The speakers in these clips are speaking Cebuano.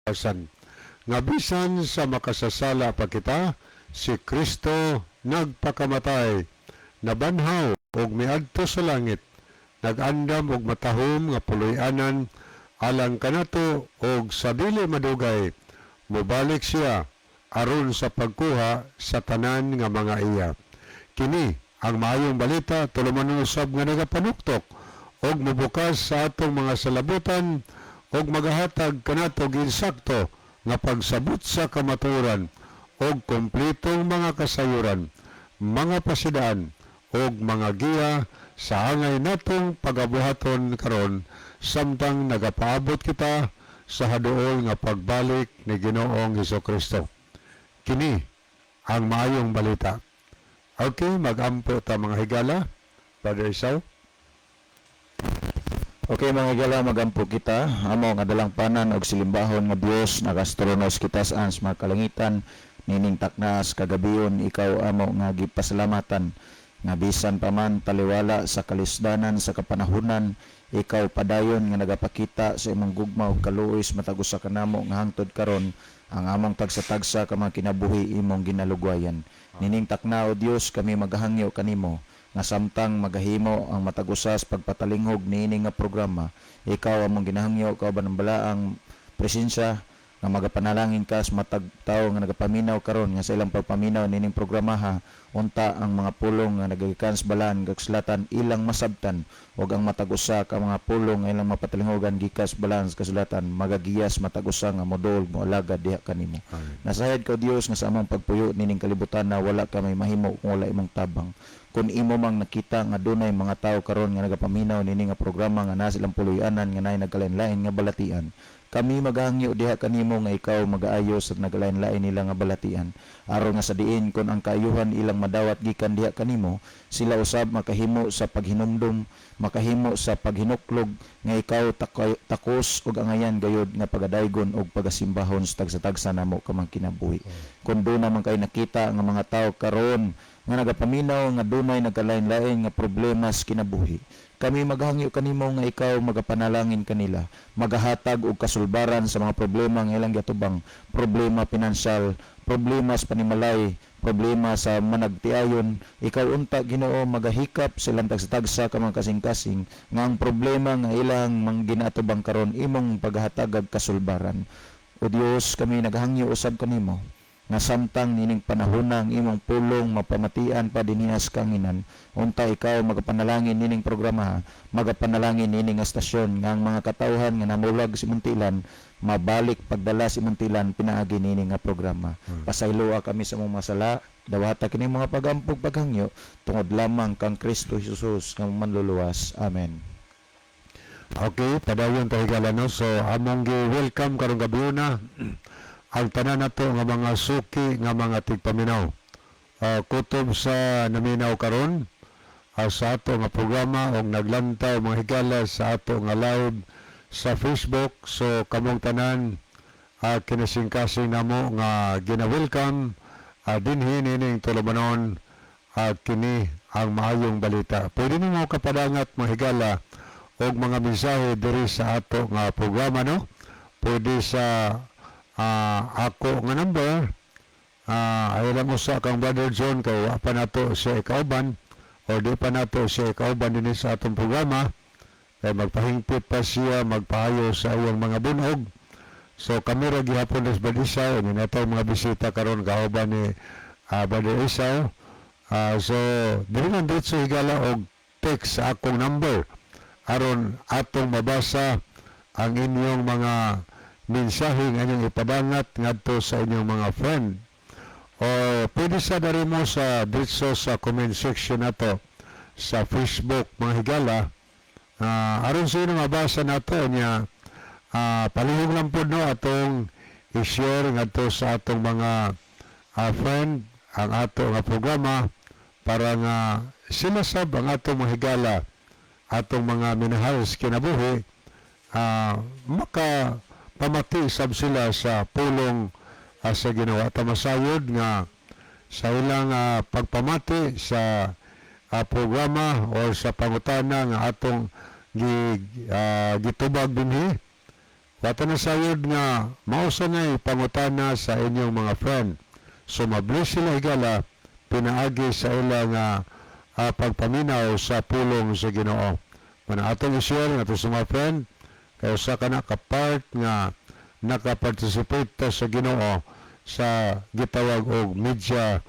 Kaluwasan. Nga bisan sa makasasala pa kita, si Kristo nagpakamatay, nabanhaw ug miadto sa langit, nag-andam og matahom nga puloy-anan alang kanato, og sa dili madugay mobalik siya aron sa pagkuha sa tanan nga mga iya. Kini ang maayong balita, tulumanon usab nga nagapanuktok og mobukas sa atong mga salabutan og magahatag kanato insakto nga pagsabot sa kamatuoran og kompletong mga kasayuran, mga pasidaan og mga giya sa angay natong pagabuhaton karon samtang nagapaabot kita sa haduol nga pagbalik ni Ginoong Kristo. Kini ang maayong balita. Okay, magampo ta, mga higala. Brother Isao. Okay, mga higala, magampo kita. Amo nga dalangpanan og silimbahon nga Dios, nagastronos kita sa mga kalangitan nining taknas kagabion. Ikaw amo nga gipasalamatan nga bisan pa man taliwala sa kalisdanan sa kapanahunan, ikaw padayon nga nagapakita sa imong gugma ug kaluoy sa matag usa kanamo nga hangtod karon ang among tagsa-tagsa ka mga kinabuhi imong ginalugwayan. Nining takna, o Dios, kami magahangyo kanimo nga samtang magahimo ang matag usa sa pagpatalinghog niini nga programa, ikaw among ginahangyo kauban ang balaang presensya nga magapanalangin ka sa matag tawo nga nagapaminaw karon, nga sa ilang pagpaminaw nining programaha, unta ang mga pulong nga nagagikan sa balaan nga kasulatan ilang masabtan ug ang matag usa ka mga pulong nga ilang mapatalinghogan gikan sa balaan sa kasulatan magagiyas matag usa nga moduol, moalagad diha kanimo. Amen. Nasayod ka, Dios, nga sa among pagpuyo nining kalibutan na wala ka may mahimo kung wala imong tabang. Kung imo mang nakita nga dunay mga tawo karon nga nagapaminaw niini nga programa nga naa silang puloy-anan nga naay nagkalain-lain nga balatian, kami magahangyo diha kanimo nga ikaw magaayo sa nagkalain-lain nila nga balatian, aron nga sa diin kon ang kaayuhan ilang madawat gikan diha kanimo, sila usab makahimo sa paghinumdum, makahimo sa paghinuklog nga ikaw takos ug angayan gayod nga pagadaygon og pagasimbahon sa tagsa-tagsa namo ka mga kinabuhi. Kung duna man kay nakita nga mga tawo karon nga nagapaminaw nga dunay nagkalain-lain nga problema sa kinabuhi, kami maghangyo kanimo nga ikaw magapanalangin kanila, magahatag og kasulbaran sa mga problema nga ilang giatubang, problema pinansyal, problema sa panimalay, problema sa managtiayon. Ikaw unta, Ginoo, magahikap silang tagsa-tagsa ka mga kasing-kasing nga ang problema nga ilang mang ginaatubang karon imong paghatag og kasulbaran. O Dios, kami naghangyo usab kanimo nga samtang nining panahona ang imong pulong mapamatian pa dinhi sa kanginan, unta ikaw magapanalangin nining programa, magapanalangin nining nga estasyon, nga ang mga katawhan nga namulag sa imong tilan mabalik pagdala sa imong tilan pinaagi nining nga programa. Pasayloa kami sa among masala. Dawata kini mga pagampog paghangyo tungod lamang kang Kristo Jesus nga manluluwas. Amen. Okay, padayon tayo, higala, no? So, among gi-welcome karong gabi na ang tanan nato nga mga suki nga mga tigpaminaw. Kutob sa naminaw karon sa ato nga programa og naglantaw, mga higala, sa ato nga live sa Facebook. So, kamong tanan kinasingkasing namo nga gina-welcome dinhi nining tulumanon, kini ang maayong balita. Pwede nimo kapadangat, mga higala, og mga mensahe diri sa ato nga programa, no? Pwede sa ako nga number, ay lang usa kang Brother John kay wa pa nato siya ikauban o di pa nato siya ikauban dinhi sa atong programa kay magpahingpit pa siya, magpahayo sa iyang mga bunog. So kami ra gihapon ni Brother Isaw ni nato mga bisita karon kauban ni Brother Isaw. So diri lang diretso, higala, og text sa akong number aron atong mabasa ang inyong mga mensahe nga inyong ipadangat ngadto sa inyong mga friend. O pwede sa dari mo sa diretso sa comment section nato sa Facebook, mga higala, aron sa inyo mabasa nato niya. Palihog lang po, no, atong i-share ngadto sa atong mga friend ang ato nga programa para nga sila sab, ang atong mga higala, atong mga minahal sa kinabuhi, maka pamati sab sila sa pulong sa Ginoo at masayod nga sa ilang pagpamati sa programa or sa pangutana nga atong gitubag dinhi. Wata na sayod nga mausa na pangutana sa inyong mga friend. So ma-bless sila, higala, pinaagi sa ila nga pagpaminaw sa pulong sa Ginoo. Mana atong i-share nga sa mga friend kay usa ka na ka part nga naka-participate ta sa Ginoo sa gitawag og media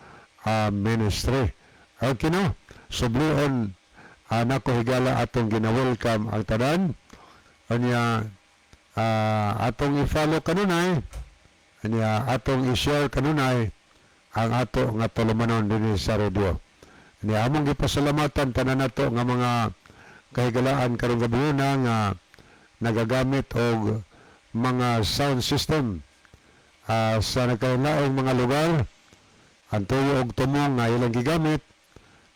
ministry. Okay, no? Sublion nako, higala, atong gina-welcome ang tanan. Unya atong i-follow kanunay, unya atong i-share kanunay ang ato nga tulumanon dinhi sa radio. Unya among gipasalamatan tanan nato nga mga kahigalaan karong gabi na nga nagagamit og mga sound system sa nagkalaing mga lugar, ang tuyo og tumong nga ilang gigamit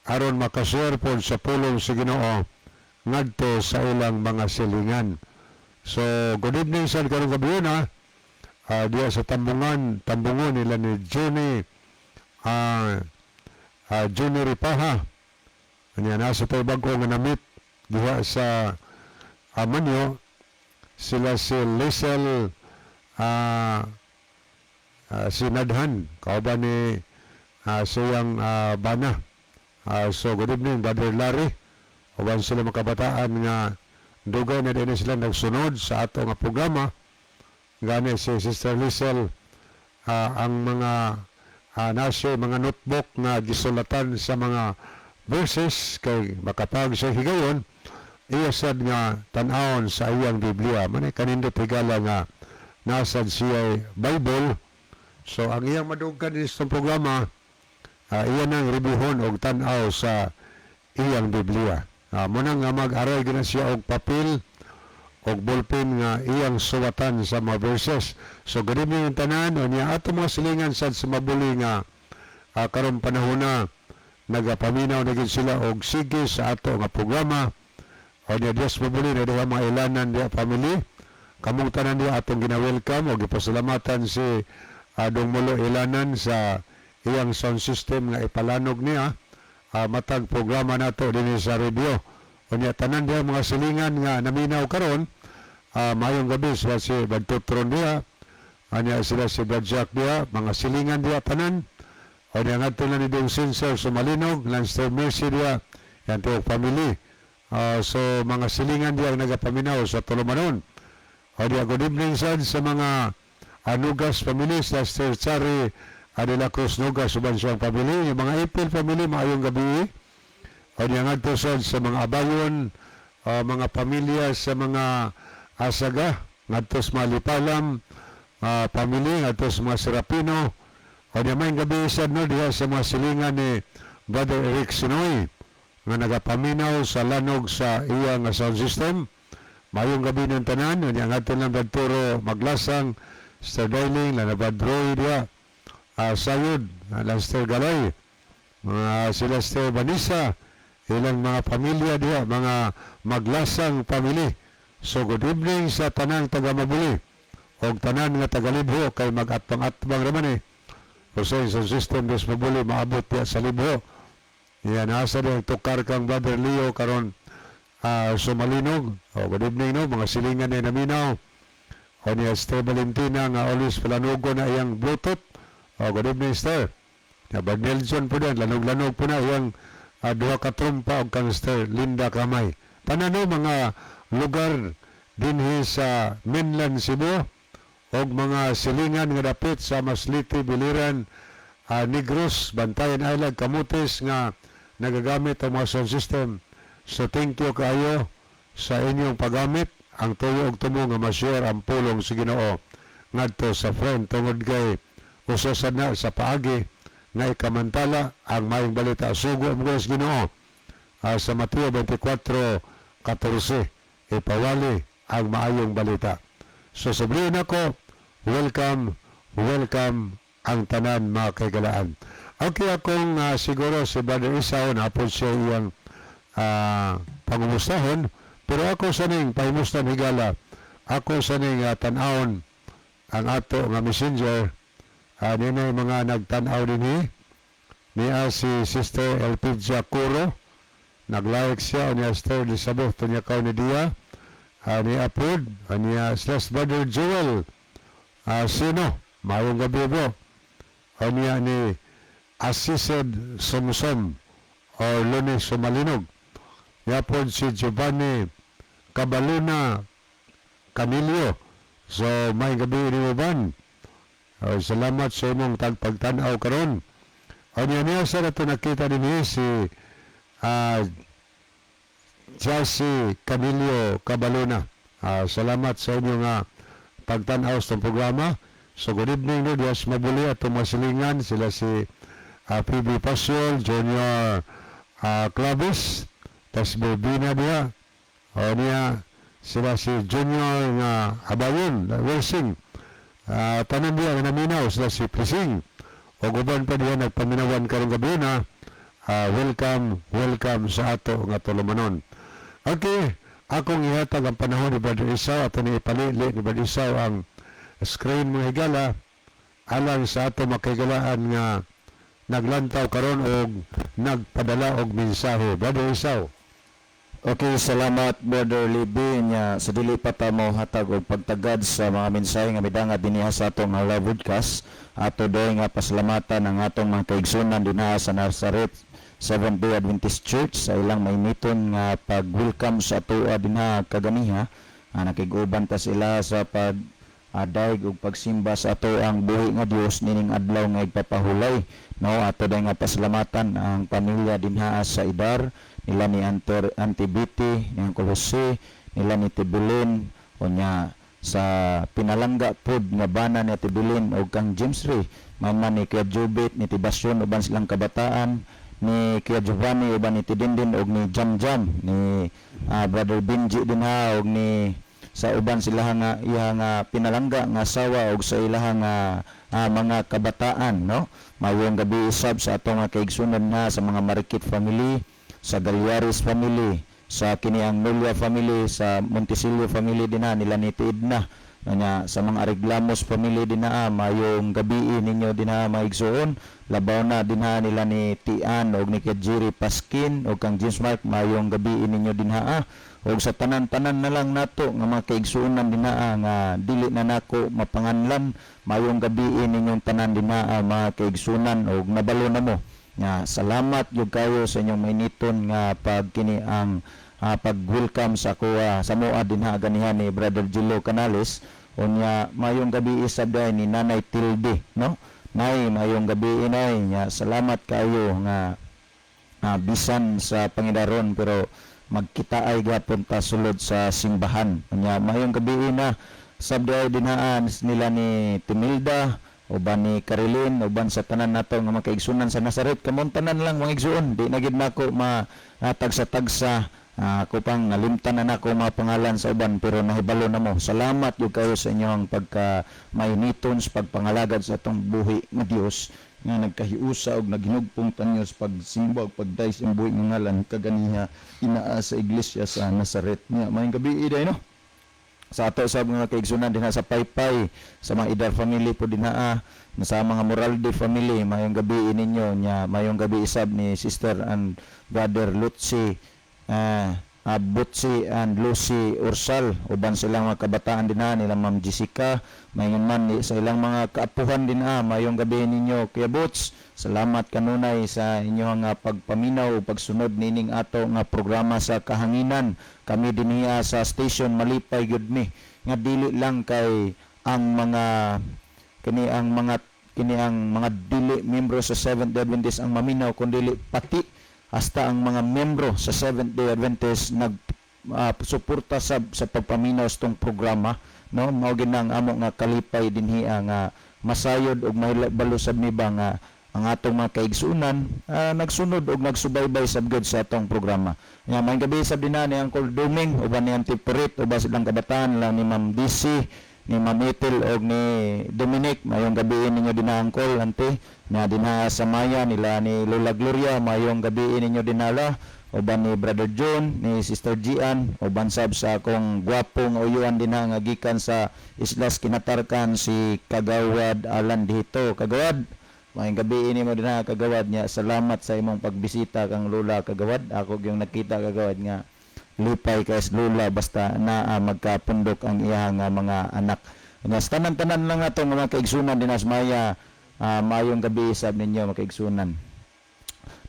aron makashare pod sa pulong sa Ginoo ngadto sa ilang mga silingan. So good evening sa karong gabi na diya sa Tambungan, Tambungon nila ni Johnny Johnny Ripaha. Anya nasa tayo bago nga namit diha sa Amanyo sila si Lisel si Nadhan kauban ni siyang bana. So good evening, Brother Larry, uban sila mga kabataan nga dugay na din sila nagsunod sa ato nga programa. Gani si Sister Lisel, ang mga nasa mga notebook nga gisulatan sa mga verses kay makapag sa higayon iya sad nga tan-awon sa iyang Biblia. Man kanindot, higala, nga nasad siya Bible. So ang iyang maduggan is programa, iya nang reviewhon og tan-aw sa iyang Biblia. Muna nga mag-aral gina siya og papel og ballpen nga iyang suwatan sa mga verses. So good evening ang tanan, unya ato mga silingan sad sa Mabuli nga karong panahon na nagapaminaw na gid sila og sige sa ato nga programa. Unya Dios Mabuli na diha mga ilanan diha family. Kamong tanan diha atong gina-welcome og gipasalamatan si Adong Mulo Ilanan sa iyang sound system nga ipalanog niya matag programa nato dinhi sa radio. Unya tanan diha mga silingan nga naminaw karon, maayong gabi sila si Badtutron diha. Anya sila si Brad Jack diha, mga silingan diha tanan. Unya ngadto na ni Dong Sincere Sumalinog, Lanster Mercy diha, yan tiwog family. So mga silingan diha ang nagapaminaw sa tulumanon. Unya good evening sad sa mga Anugas family, sa Sister Chari Adela Cruz Nugas uban siyang family, yung mga Ipil family, maayong gabi. Unya ngadto sad sa mga Abayon, mga pamilya sa mga Asaga, ngadto sa mga Lipalam, family, ngadto sa mga Serapino. Unya maayong gabi sad no diha sa mga silingan ni Brother Eric Sinoy nga nagapaminaw sa lanog sa iya nga sound system. Mayong gabi ng tanan, unya ngadto lang Brad Turo Maglasang, Sir Darling, lana Brad Roy diha, Sayod, Lester Galoy, mga sila Sir Vanessa, ilang mga pamilya diha, mga Maglasang family. So good evening sa tanang taga Mabuli og tanan nga taga Libho kay mag-atbang-atbang raman eh. Kung sa system des Mabuli maabot diha sa Libho. Yan, nasa diha tukar kang Brother Leo karon Sumalinog. Oh, good evening no, mga silingan ni naminaw. O ni Esther Valentina nga always palanugo na iyang Bluetooth. Oh, good evening, Esther. Ya, Brad Nelson po din, lanog-lanog po na iyang duha ka trumpa og kang Esther Linda Kamay. Tanan no, mga lugar dinhi sa mainland Cebu og mga silingan nga dapit sa Masliti, Biliran, Negros, Bantayan Island, Camotes nga nagagamit ang mga sound system. So thank you kaayo sa inyong paggamit. Ang tuyo og tumo nga ma-share ang pulong sa Ginoo ngadto sa friend tungod kay usa sad na sa paagi nga ikamantala ang maayong balita. Sugo mo sa Ginoo sa Mateo 24:14, ipawali ang maayong balita. So sabihin ako, welcome, welcome ang tanan, mga kaigalaan. Okay, akong siguro si Brother Isao napod siya iyang pangumustahon, pero ako sa ning pahimustan, higala, ako sa ning tan-awon ang ato nga messenger nini mga nagtan-aw dinhi niya si Sister Elpidia Curo, nag-like siya niya Sister Elizabeth Tunyakaw ni Dia. Ni Apod, niya slash Brother Joel Sino, maayong gabi, bro. Niya ni Assisted Sumsum o Lunes Sumalinog. Yapon si Giovanni Cabaluna Canilio. So, maayong gabi ni ban. Salamat sa imong tagpagtanaw karon. Niya niya sa ato nakita din si Chelsea Camillo Cabaluna. Salamat sa inyong pagtanaw sa programa. So good evening, no, Dios mabuli at masilingan sila si PB Pasol, Junior Clavis, tas Bobina diya. O niya sila si Junior nga Abayon, Wilson. Tanan diya nga naminaw sila si Prising. O guban pa diya nagpaminawan karong gabi na welcome, welcome sa ato nga tulumanon. Okay, akong ihatag ang panahon ni Brother Isaw ato ni ipalili ni Brother Isaw ang screen, mga higala, alang sa ato makigalaan nga naglantaw karon og nagpadala og mensahe. Brother Isaw. Okay, salamat, Brother Libby, nya sa dili pa ta mo hatag og pagtagad sa mga mensahe nga midanga dinhiha sa atong live broadcast. Ato doy nga pasalamatan ang atong mga kaigsunan dinha sa Nazareth Seventh Day Adventist Church sa ilang mainiton nga pag-welcome sa atoa dinha kaganiha. Nakig-uban ta sila sa pag adayg ug pagsimba sa ato ang buhi nga Dios nining adlaw nga igpapahulay, no? Ato day nga pasalamatan ang pamilya dinha sa Idar nila ni Anter Antibiti, ni Uncle Jose, nila ni Tibulin, unya sa pinalangga pod nga bana ni Tibilin og kang James Ray, mama ni Kuya Jubit, ni Tibasyon, uban silang kabataan ni Kuya Giovanni, uban ni Tidindin og ni Jam Jam, ni Brother Benji dinha og ni sa uban sila nga iya nga pinalangga nga asawa og sa ilaha nga mga kabataan, no? Mayong gabi usab sa atong mga kaigsunan na sa mga Marikit family, sa Galyaris family, sa kini ang Nulia family, sa Montesilio family dinha nila ni Tiidna. Nya sa mga Areglamos family dinha, mayong gabi ninyo dinha, mga igsuon. Labaw na dinha nila ni Tian og ni Kajiri Paskin og kang James Mark, mayong gabi ninyo dinha. Og sa tanan-tanan na lang nato nga mga kaigsuonan dinha nga dili na nako mapanganlan, mayong gabi ninyong tanan dinha, mga kaigsuonan, og nabalo na mo nga salamat gyud kayo sa inyong mainiton nga pag kini ang pag-welcome sa kuha sa moa dinha ganiha ni Brother Gilo Canales. Unya mayong gabi isab day ni Nanay Tilde, no? Nay, mayong gabi, inay. Nya salamat kayo nga bisan sa pangidaron pero magkita ay gapon ta sulod sa simbahan. Unya mayong gabi na sabday dinhaan nila ni Timilda, uban ni Carilyn, uban sa tanan nato nga makaigsunan sa Nazaret. Kamon tanan lang, mga igsuon, di na gid nako ma tagsa-tagsa. Ako pang nalimtan na nako mga pangalan sa uban, pero nahibalo na mo. Salamat gyud kayo sa inyong pagka mainiton sa pagpangalagad sa atong buhi nga Dios nga nagkahiusa og naghinugpong tanyo sa pagsimba og pagday sa buhi nga ngalan kaganiha inaa sa iglesia sa Nazaret. Nya maayong gabi iday, no, sa ato sa mga kaigsunan dinha sa Paypay, sa mga Idar family po dinha, sa mga Moralde family, mayong gabi ninyo. Nya mayong gabi isab ni Sister and Brother Lutzi Butsi and Lucy Ursal, uban silang mga kabataan dinha nila Ma'am Jessica, mayon man ni, sa ilang mga kaapuhan dinha, mayong gabi ninyo, Kuya Boots. Salamat kanunay sa inyong pagpaminaw ug pagsunod nining ato nga programa sa kahanginan. Kami dinhiya sa station malipay gyud mi nga dili lang kay ang mga kini ang mga kini ang mga dili membro sa Seventh Day Adventist ang maminaw, kundi pati hasta ang mga membro sa Seventh Day Adventist nag suporta sa pagpaminaw sa tong programa, no? Mao gid ang amo nga kalipay dinhiya nga masayod og mahibalo sad mi ba nga ang atong mga kaigsunan nagsunod og nagsubaybay sab gud sa atong programa. Nya maayong gabi sab dinha ni Uncle Duming, uban ni Auntie Purit, uban silang kabataan lang ni Ma'am DC, ni Ma'am Ethel og ni Dominic. Mayong gabi ninyo dinha, Uncle, Auntie. Nya dinha sa Maya nila ni Lola Gloria, mayong gabi ninyo dinala, uban ni Brother John, ni Sister Gian, uban sab sa akong gwapong uyuan dinha nga gikan sa Islas Kinatarkan, si Kagawad Alan dito. Kagawad, maayong gabi ini mo dinha, Kagawad. Nya salamat sa imong pagbisita kang Lola, Kagawad. Ako gyung nakita, Kagawad, nga Lipay kay Lula basta naa magkapundok ang iya nga mga anak. Nga sa tanan-tanan lang ato nga mga kaigsunan dinhi sa Maya, maayong gabi sab ninyo, mga kaigsunan.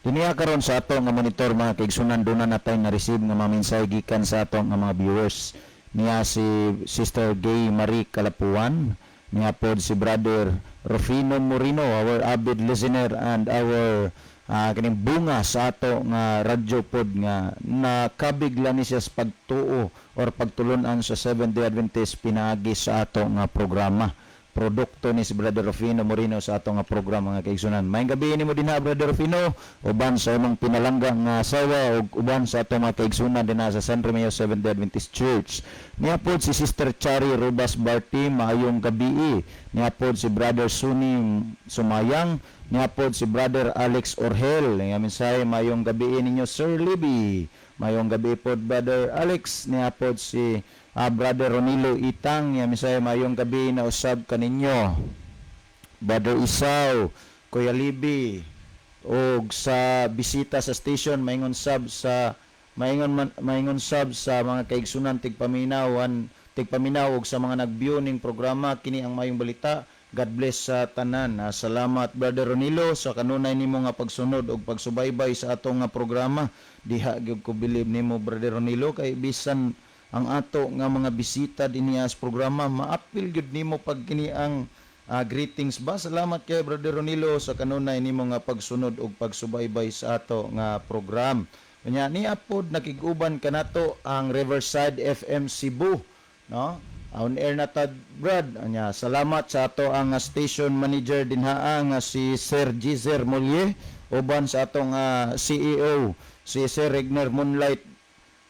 Diniya karon sa ato nga monitor, mga kaigsunan, duna na tay na-receive nga mga mensahe gikan sa ato nga mga viewers. Niya si Sister Gay Marie Kalapuan, niya pod si Brother Rufino Morino, our avid listener and our kining bunga sa ato nga radyo pod nga nakabig lang ni siya sa pagtuo or pagtulunan sa Seventh-day Adventist pinaagi sa ato nga programa. Produkto ni si Brother Rufino Morino sa ato nga programa, mga kaigsunan. Maayong gabi nimo dinha, Brother Rufino, uban sa imong pinalangga nga asawa ug uban sa ato mga kaigsunan dinha sa San Remeo Seventh-day Adventist Church. Niya pod si Sister Chari Rubas Barty, maayong gabi. Niya pod si Brother Sunny Sumayang, niya pod si Brother Alex Orhel. Nga mensahe, maayong gabi ninyo, Sir Libby. Maayong gabi pod, Brother Alex. Niya pod si Brother Ronilo Itang, nga mensahe, maayong gabi na usab kaninyo. Brother Isaw, Kuya Libby, og sa bisita sa station, maingon sab sa mga kaigsunan tigpaminaw tigpaminaw og sa mga nag-view ning programa "Kini ang Maayong Balita". God bless sa tanan. Salamat, Brother Ronilo, sa kanunay nimo nga pagsunod og pagsubaybay sa atong nga programa. Diha gyud ko believe nimo, Brother Ronilo, kay bisan ang ato nga mga bisita dinhi sa programa, maapil gyud nimo pag kini ang greetings ba. Salamat kay Brother Ronilo sa kanunay nimo nga pagsunod og pagsubaybay sa ato nga program. Unya niya pod nakig-uban kanato ang Riverside FM Cebu, no? On air na tad, Brad. Anya, salamat sa ato ang station manager dinhaa nga si Sir Gizer Molye uban sa atong CEO si Sir Regner Moonlight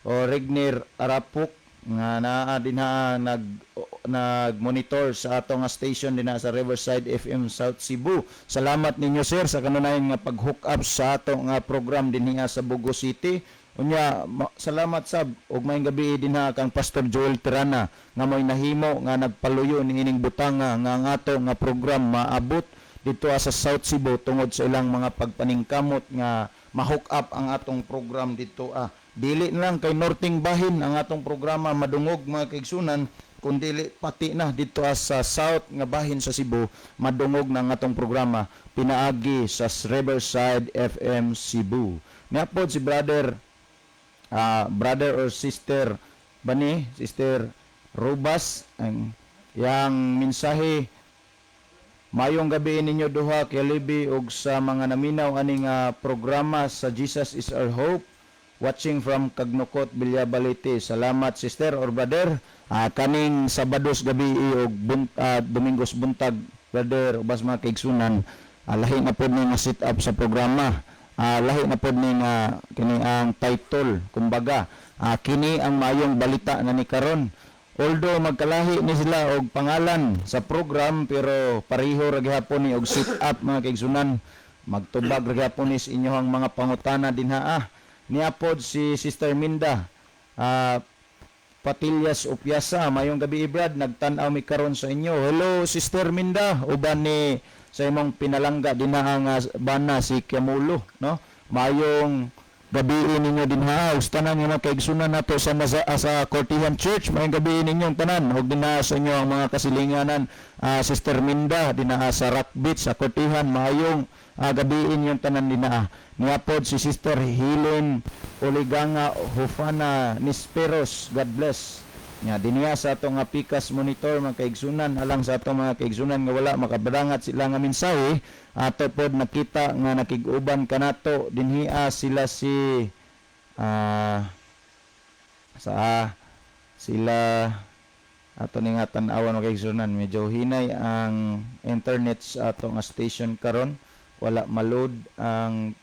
o Regner Arapok nga naa dinha nag-monitor sa ato nga station dinha sa Riverside FM South Cebu. Salamat ninyo, sir, sa kanunayan nga pag-hook up sa ato nga program dinhi sa Bogo City. Unya salamat sab ug maayong gabi dinha kang Pastor Joel Tirana nga mo'y nahimo nga nagpaluyo niining butanga nga ang ato nga program maabot dito sa South Cebu tungod sa ilang mga pagpaningkamot nga ma-hook up ang atong program dito. Dili na lang kay Norting bahin ang atong programa madungog, mga kaigsunan, kundi pati na dito sa South nga bahin sa Cebu madungog na ang atong programa pinaagi sa Riverside FM Cebu. Niya pod si brother brother or sister bani Sister Rubas, ang yang mensahe, "Mayong gabi ninyo duha kay Libby ug sa mga naminaw ani nga programa sa Jesus is Our Hope. Watching from Kagnukot, Villaba, Leyte." Salamat, sister or brother. Kaning Sabados gabi ug Domingos buntag, brother, ubas mga kaigsunan, lahi na pod ni nga set up sa programa. Lahi na pod ni nga kini ang title kumbaga. "Kini ang Maayong Balita" na ni karon. Although magkalahi ni sila og pangalan sa program, pero pareho ra gihapon ni og set up, mga kaigsunan. Magtubag ra gihapon ni sa inyohang mga pangutana dinha. Niya pod si Sister Minda Patillas Upiasa. "Mayong gabi, Brad, nagtan-aw mi karon sa inyo." Hello, Sister Minda, uban ni sa imong pinalangga dinha nga bana si Kiamulo, no? Mayong gabi ninyo dinha ug sa tanan nga mga kaigsunan nato sa Cortihan Church. Mayong gabi ninyong tanan ug dinha sa inyo ang mga kasilinganan, Sister Minda dinha sa Rock Beach sa Cortihan. Mayong gabi inyong tanan dinha. Niya pod si Sister Helen Oliganga Hufana Nisperos. God bless. Nya dinhiya sa ato nga Pikas monitor, mga kaigsunan, alang sa ato mga kaigsunan nga wala makabadangat sila nga mensahe, ato pod nakita nga nakig-uban kanato dinhiya sila si sa sila ato ni nga tan-awan, mga kaigsunan. Medyo hinay ang internet sa ato nga station karon, wala ma-load ang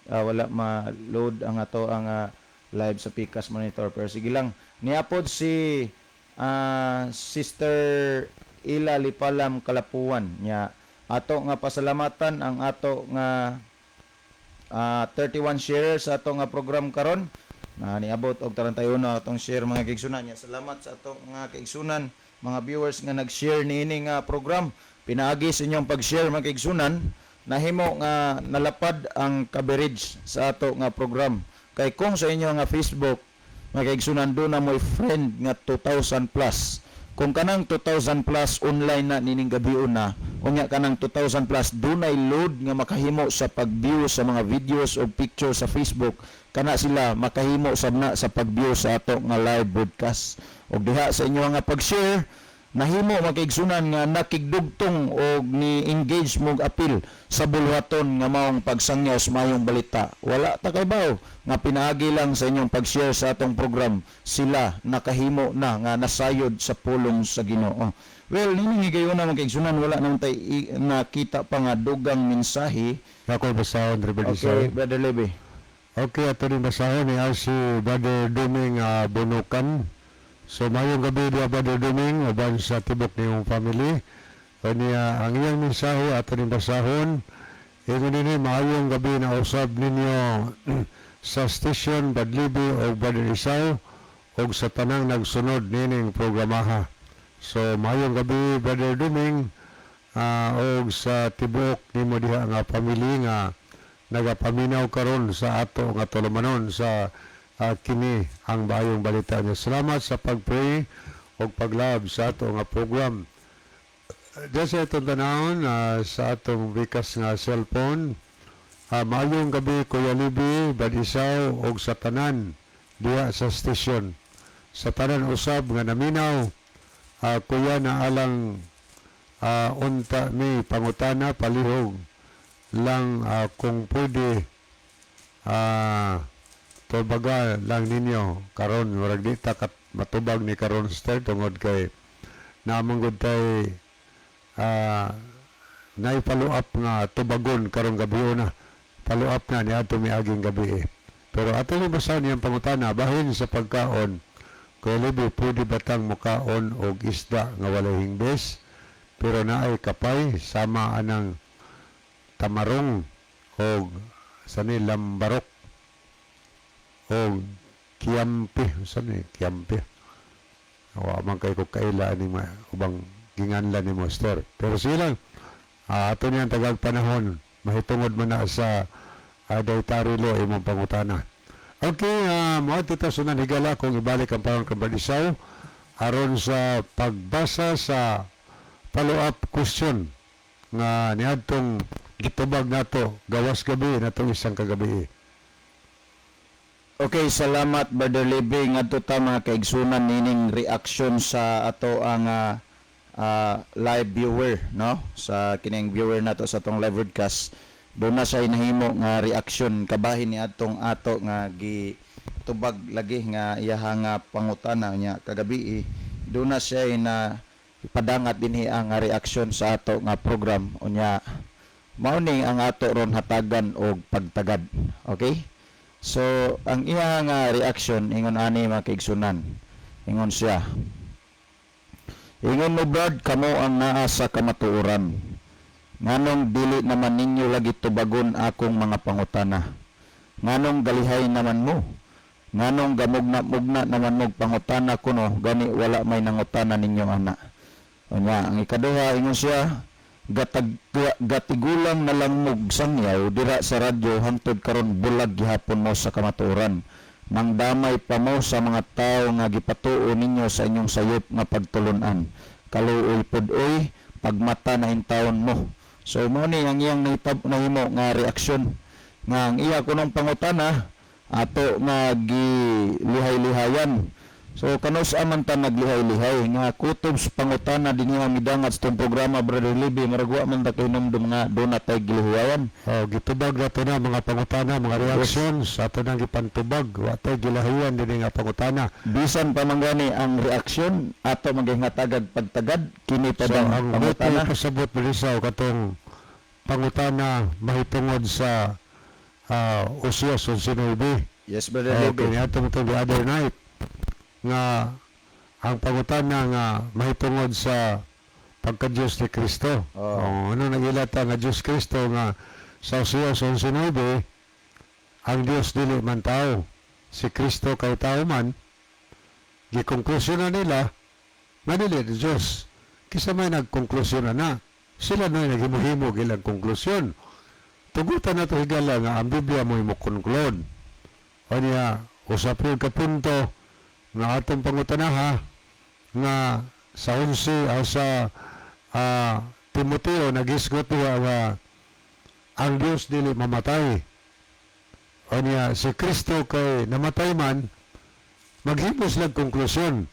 ato ang live sa Pikas monitor, pero sige lang. Niya pod si Sister Ila Lipalam Kalapuan. Nya ato nga pasalamatan ang ato nga 31 shares sa ato nga program karon na niabot og 31 atong share, mga kaigsunan. Nya salamat sa ato nga kaigsunan, mga viewers nga nag-share niini nga program. Pinaagi sa inyong pag-share, mga kaigsunan, nahimo nga nalapad ang coverage sa ato nga program, kay kung sa inyo nga Facebook Mga kaigsunan, duna mo'y friend nga 2,000 plus. Kung kanang 2,000 plus online na nining gabi una, unya kanang 2,000 plus dunay load nga makahimo sa pag-view sa mga videos o picture sa Facebook, kana sila makahimo sab na sa pag-view sa ato nga live broadcast. Og diha sa inyo nga pag-share, nahimo, mga kaigsunan, nga nakigdugtong og ni engage mog apil sa bulhaton nga maong pagsangyaw sa mayong balita. Wala ta kaybaw nga pinaagi lang sa inyong pag-share sa atong program, sila nakahimo na nga nasayod sa pulong sa Ginoo. Well, nining higayuna, mga kaigsunan, wala naman tay nakita pa nga dugang mensahe. Ako basahon, Brother. Okay, Brother Levy. Okay, ato rin basahon ni si Brother Duming Bunukan. So mayong gabi diya, Brother Duming, uban sa tibok niyong family. Kanya ang iyang mensahe ato rin basahon. Ingon nini, maayong gabi na usab ninyo sa station, Brad Libby o Brother Isaw, og sa tanang nagsunod nining programaha. So maayong gabi, Brother Duming, og sa tibuok nimo diha nga family nga nagapaminaw karon sa ato nga tulumanon sa Kini ang Maayong Balita niya. Salamat sa pag-pray og pag-love sa ato nga program. Diyan sa itong tanawon sa atong bikas nga cellphone. Maayong gabi, Kuya Libi, Brad Isaw og sa tanan diha sa station. Sa tanan usab nga naminaw, kuya, na alang unta mi pangutana, palihog lang kung pwede tubaga lang ninyo karon. Murag di ta kat matubag ni karon sir, tungod kay namanggod tay nay follow up nga tubagon karong gabi na follow up na ni ato miaging gabi eh. Pero ato ni basahan niyang pangutana bahin sa pagkaon. Kuya Libi, pwede batang mukaon og isda nga walay hingbes pero naay kapay, sama anang tamarong og sani lambarok og kiyampi? Sani kiyampi? Wa man kay ko kaila ani ubang ginganlan ni Master, pero silang ato niyang tagag panahon mahitungod man na sa dietary law imong pangutana. Okay, mo tita sunan higala kung ibalik ang pangon kang Brad Isaw aron sa pagbasa sa follow-up question nga niadtong gitubag nato gawas gabi natong isang kagabi. Okay, salamat, Brother Libby. Ngadto ta, mga kaigsunan, nining reaction sa ato ang live viewer, no? Sa kining viewer nato sa atong live broadcast. Doon na siya nahimo nga reaction kabahin ni atong ato nga gi tubag lagi nga iyaha nga pangutana niya kagabi. Doon na siya na ipadangat dinhi ang nga reaction sa ato nga program. Unya mao ni ang ato ron hatagan og pagtagad. Okay? So, ang iya nga reaction ingon ani, mga kaigsunan. Ingon siya. Ingon mo, Brad, kamo ang naa sa kamatuoran. Nganong dili naman ninyo lagi tubagon akong mga pangutana? Nganong galihay naman mo? Nganong gamugna-mugna naman mo pangutana kuno, gani wala may nangutana ninyo ana? Unya, ang ikaduha, ingon siya, gatigulang na lang mog sangyaw dira sa radyo, hangtod karon bulag gihapon mo sa kamatuoran. Nang damay pa mo sa mga tao nga gipatuo ninyo sa inyong sayop nga pagtulunan. Kaluoy pod oy, pagmata na intawon mo. So mo ni ang iyang nahimo nga reaksyon nga ang iya kunong pangutana ato nga gilihay-lihayan. So kanus aman ta naglihay-lihay nga kutob sa pangutana dinhi nga midangat sa itong programa, Brother Libby, murag wa man ta kahinumdum nga doon na tay gilihayan. Oh, gitubag nato na mga pangutana, mga reactions ato nang gipantubag, wa tay gilahian dinhi nga pangutana. Bisan pa man gani ang reaksyon ato maging pagtagad kini pa So bang ang buti pangutana. pasabot Balisaw katong pangutana mahitungod sa Osias 11:9. Yes, Brother Okay, Libby. niadto mo the other night nga ang pangutana nga mahitungod sa pagka-Diyos ni Kristo. Oo. Oh, ano nagilata nga Diyos Kristo nga sa Osias 11:9 ang Diyos dili man tao. Si Kristo kay tao man, gikonklusyon na nila nga dili ni Diyos. Kisa may nagkonklusyon na na. Sila na naghimo-himo ilang konklusyon. Tugutan na to higala nga ang Biblia mo mo conclude. O niya, usapin ka punto, Nga atong pangutanaha nga sa 11 sa Timoteo nagisgot niya nga ang Dios dili mamatay. O niya, si Kristo kay namatay man, maghimo sila konklusyon.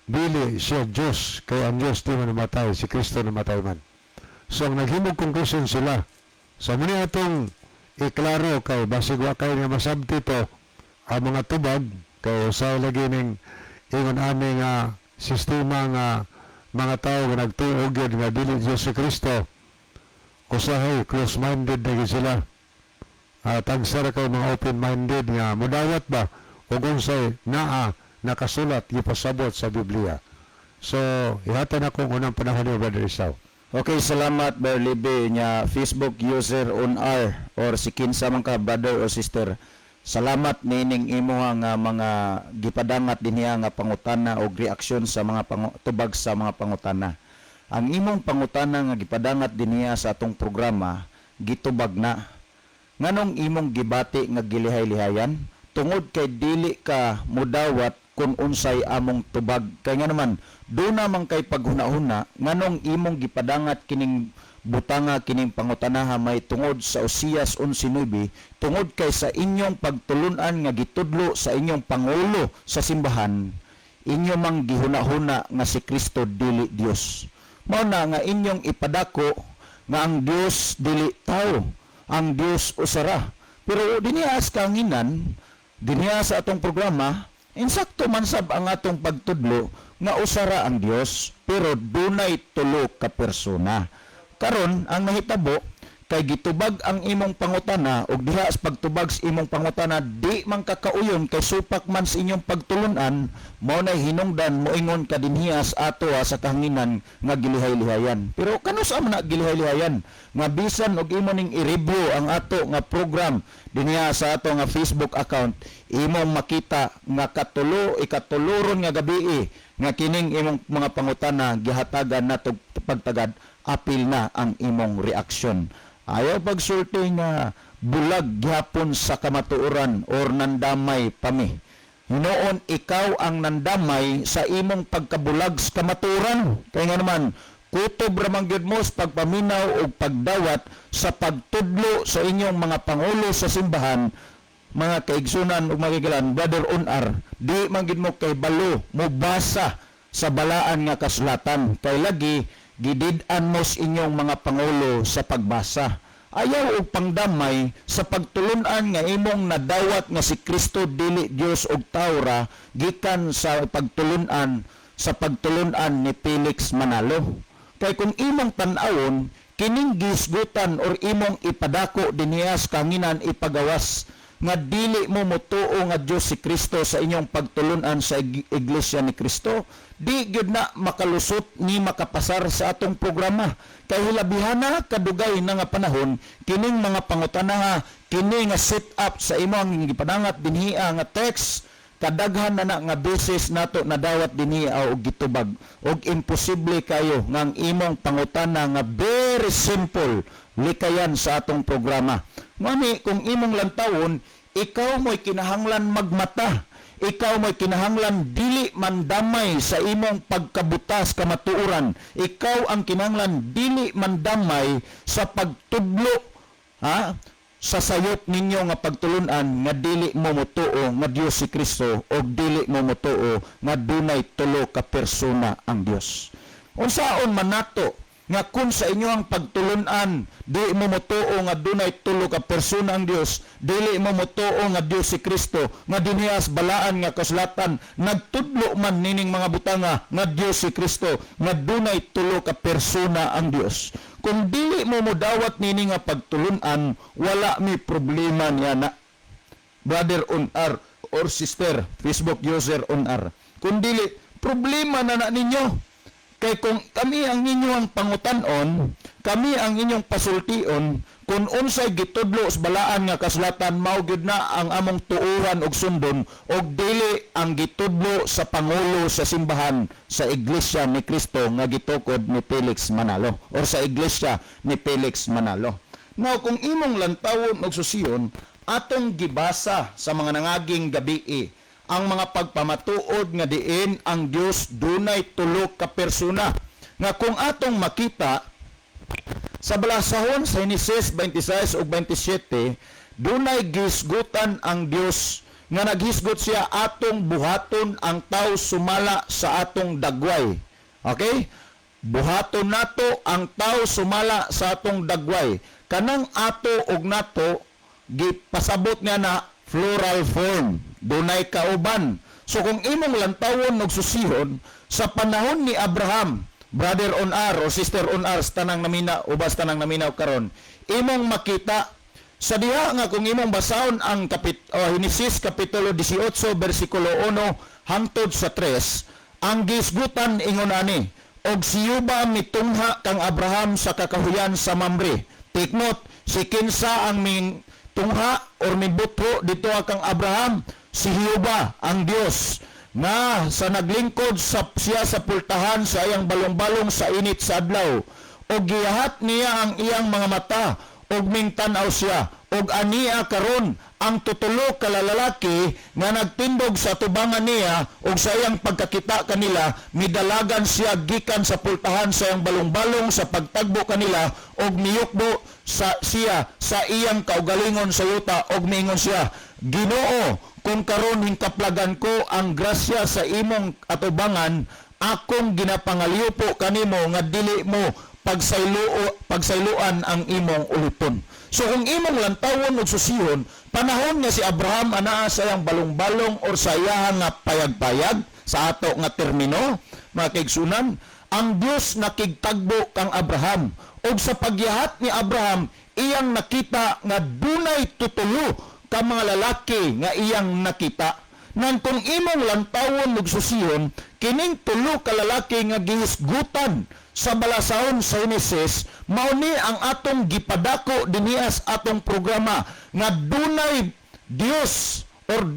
Dili siya Diyos, kay ang Diyos di man namatay, si Kristo namatay man. So ang naghimog konklusyon sila. So muna atong iklaro kay basig wa kay nga masabti to ang mga tubag kay usahay lagi ning ingon ani nga sistema nga mga tao nga nagtuo gyud nga dili Diyos si Kristo, usahay close-minded na gyud sila. Tagsa ra kay mga open-minded nga mudawat ba og unsay naa nakasulat gipasabot sa Biblia. So, ihatan akong unang panahon ni Brother Isao. Okay, salamat, Berlibe nya Facebook user on R or si kinsa man ka brother or sister. Salamat nining imuha nga mga gipadangat dinhiya nga pangutana og reaksyon sa mga tubag sa mga pangutana. Ang imong pangutana nga gipadangat dinhiya sa atong programa gitubag na. Nganong imong gibati nga gilihay-lihayan? Tungod kay dili ka mudawat kung unsay among tubag. Kay nga naman, duna man kay paghuna-huna, nganong imong gipadangat kining butanga, kining pangutanaha may tungod sa Osias 11:9, tungod kay sa inyong pagtulunan nga gitudlo sa inyong pangulo sa simbahan, inyo mang gihuna-huna nga si Kristo dili Dios. Mao na nga inyong ipadako nga ang Dios dili tao, ang Dios usara. Pero dinhiya sa kahanginan, dinhiya sa atong programa, insakto man sab ang atong pagtudlo nga usara ang Dios pero dunay tulo ka persona. Karon ang nahitabo kay gitubag ang imong pangutana ug diha sa pagtubag sa imong pangutana di man kakauyon kay supak man sa inyong pagtulunan, mao nay hinungdan moingon ka dinhiya sa ato sa kahanginan nga gilihay-lihayan. Pero kanus man na gilihay-lihayan nga bisan og imo ning i-review ang ato nga program dinhiya sa ato nga Facebook account, imong makita nga katulo ikatuloron nga gabi nga kining imong mga pangutana gihatagan nato pagtagad, apil na ang imong reaksyon. Ayaw pagsulti nga bulag gihapon sa kamatuoran or nandamay pami. Noon ikaw ang nandamay sa imong pagkabulag sa kamatuoran. Kaya nga naman, kutob ramang gyud mo sa pagpaminaw o pagdawat sa pagtudlo sa inyong mga pangulo sa simbahan, mga kaigsunan ug mga kagilan, Brother Unar, di man gyud mo kay balo mo basa sa balaan nga kasulatan. Kay lagi gidid-an mo sa inyong mga pangulo sa pagbasa. Ayaw og pangdamay sa pagtulunan nga imong nadawat nga si Kristo dili Dios og taora gikan sa pagtulunan ni Felix Manalo. Kay kung imong tan-awon kining gisgutan or imong ipadako dinhiya sa kahanginan, ipagawas nga dili mo motuo nga Dios si Kristo sa inyong pagtulunan sa Iglesia ni Kristo, di gyud na makalusot ni makapasar sa atong programa. Kay hilabihana kadugay na nga panahon kining mga pangutanaha, kini nga set up sa imong gipadangat dinhiya nga text, kadaghan na na nga beses nato nadawat dinhiya og gitubag, og imposible kayo nga ang imong pangutana nga very simple likayan sa atong programa. Ngani kung imong lantawon, ikaw mo'y kinahanglan magmata. Ikaw mo'y kinahanglan dili mandamay sa imong pagkabutas kamatuoran. Ikaw ang kinahanglan dili mandamay sa pagtudlo, ha, sa sayop ninyo nga pagtulunan nga dili mo motuo nga Dios si Kristo o dili mo motuo nga dunay tulo ka persona ang Dios. Unsaon man nato nga kung sa inyo ang pagtulunan di mo motuo nga dunay tulo ka persona ang Dios, dili mo motuo nga Dios si Kristo, nga dinhiya sa balaan nga kasulatan nagtudlo man nining mga butanga nga Dios si Kristo, nga dunay tulo ka persona ang Dios? Kung dili mo modawat nini nga pagtulunan, wala mi problema niya na, brother on R or sister Facebook user on R. Kung dili, problema na na ninyo. Kay kung kami ang inyong pangutanon, kami ang inyong pasultion, kung unsay gitudlo sa balaan nga kasulatan, mao gyud na ang among tuuhan og sundon og dili ang gitudlo sa pangulo sa simbahan sa Iglesia ni Cristo nga gitukod ni Felix Manalo or sa Iglesia ni Felix Manalo. Now, kung imong lantawon og susiyon, atong gibasa sa mga nangaging gabii, Ang mga pagpamatuod nga diin ang Dios dunay tulo ka persona. Nga kung atong makita sa balasahon sa Henesis 26 ug 27, dunay gisgutan ang Dios nga naghisgot siya, "Atong buhaton ang tao sumala sa atong dagway." Okay? Buhaton nato ang tao sumala sa atong dagway. Kanang "ato" ug "nato", gipasabot niya na plural form. Dunay kauban. So kung imong lantawon og susihon sa panahon ni Abraham, brother on R o sister on R, tanang namina, ubas tanang naminaw karon, imong makita sa diha nga kung imong basahon ang Henesis kapitulo 18 bersikulo 1 hangtod sa 3, ang gisgutan ingon ani: "Og si Jehova mitungha kang Abraham sa kakahuyan sa Mamre." Take note, si kinsa ang ming tungha or mibutho dito kang Abraham? Si Jehova ang Dios, nga sa naglingkod sa siya sa pultahan sa iyang balong-balong sa init sa adlaw. Og giyahat niya ang iyang mga mata ug mingtan-aw siya, ug ania karon ang tutulo ka lalaki nga nagtindog sa tubangan niya, ug sa iyang pagkakita kanila, midalagan siya gikan sa pultahan sa iyang balong-balong sa pagtagbo kanila, ug miyukbo sa siya sa iyang kaugalingon sa yuta, ug miingon siya, "Ginoo, kung karon hingkaplagan ko ang grasya sa imong atubangan, akong ginapangaliupo kanimo nga dili mo pagsayloan ang imong ulipon." So kung imong lantawon og susihon, panahon nga si Abraham anaa sa iyang balong-balong or sa iyahang nga payag-payag sa ato nga termino, mga kaigsunan, ang Dios nakigtagbo kang Abraham, ug sa pagyahat ni Abraham, iyang nakita nga dunay tutulo ka mga lalaki nga iyang nakita. Nang kung imong lantawon ug susihon, kining tulo ka lalaki nga gihisgutan sa balasahon sa Henesis, mao ni ang atong gipadako dinhi sa atong programa nga dunay Dios or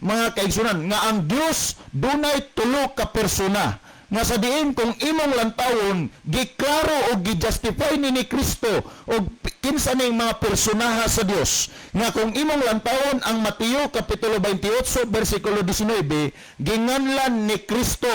mga kaigsunan nga ang Dios dunay tulo ka persona, nga sa diin kung imong lantawon, giklaro o gi-justify ni Kristo og kinsa ning mga personaha sa Dios, nga kung imong lantawon ang Mateo kapitulo 28 bersikulo 19, ginganlan ni Kristo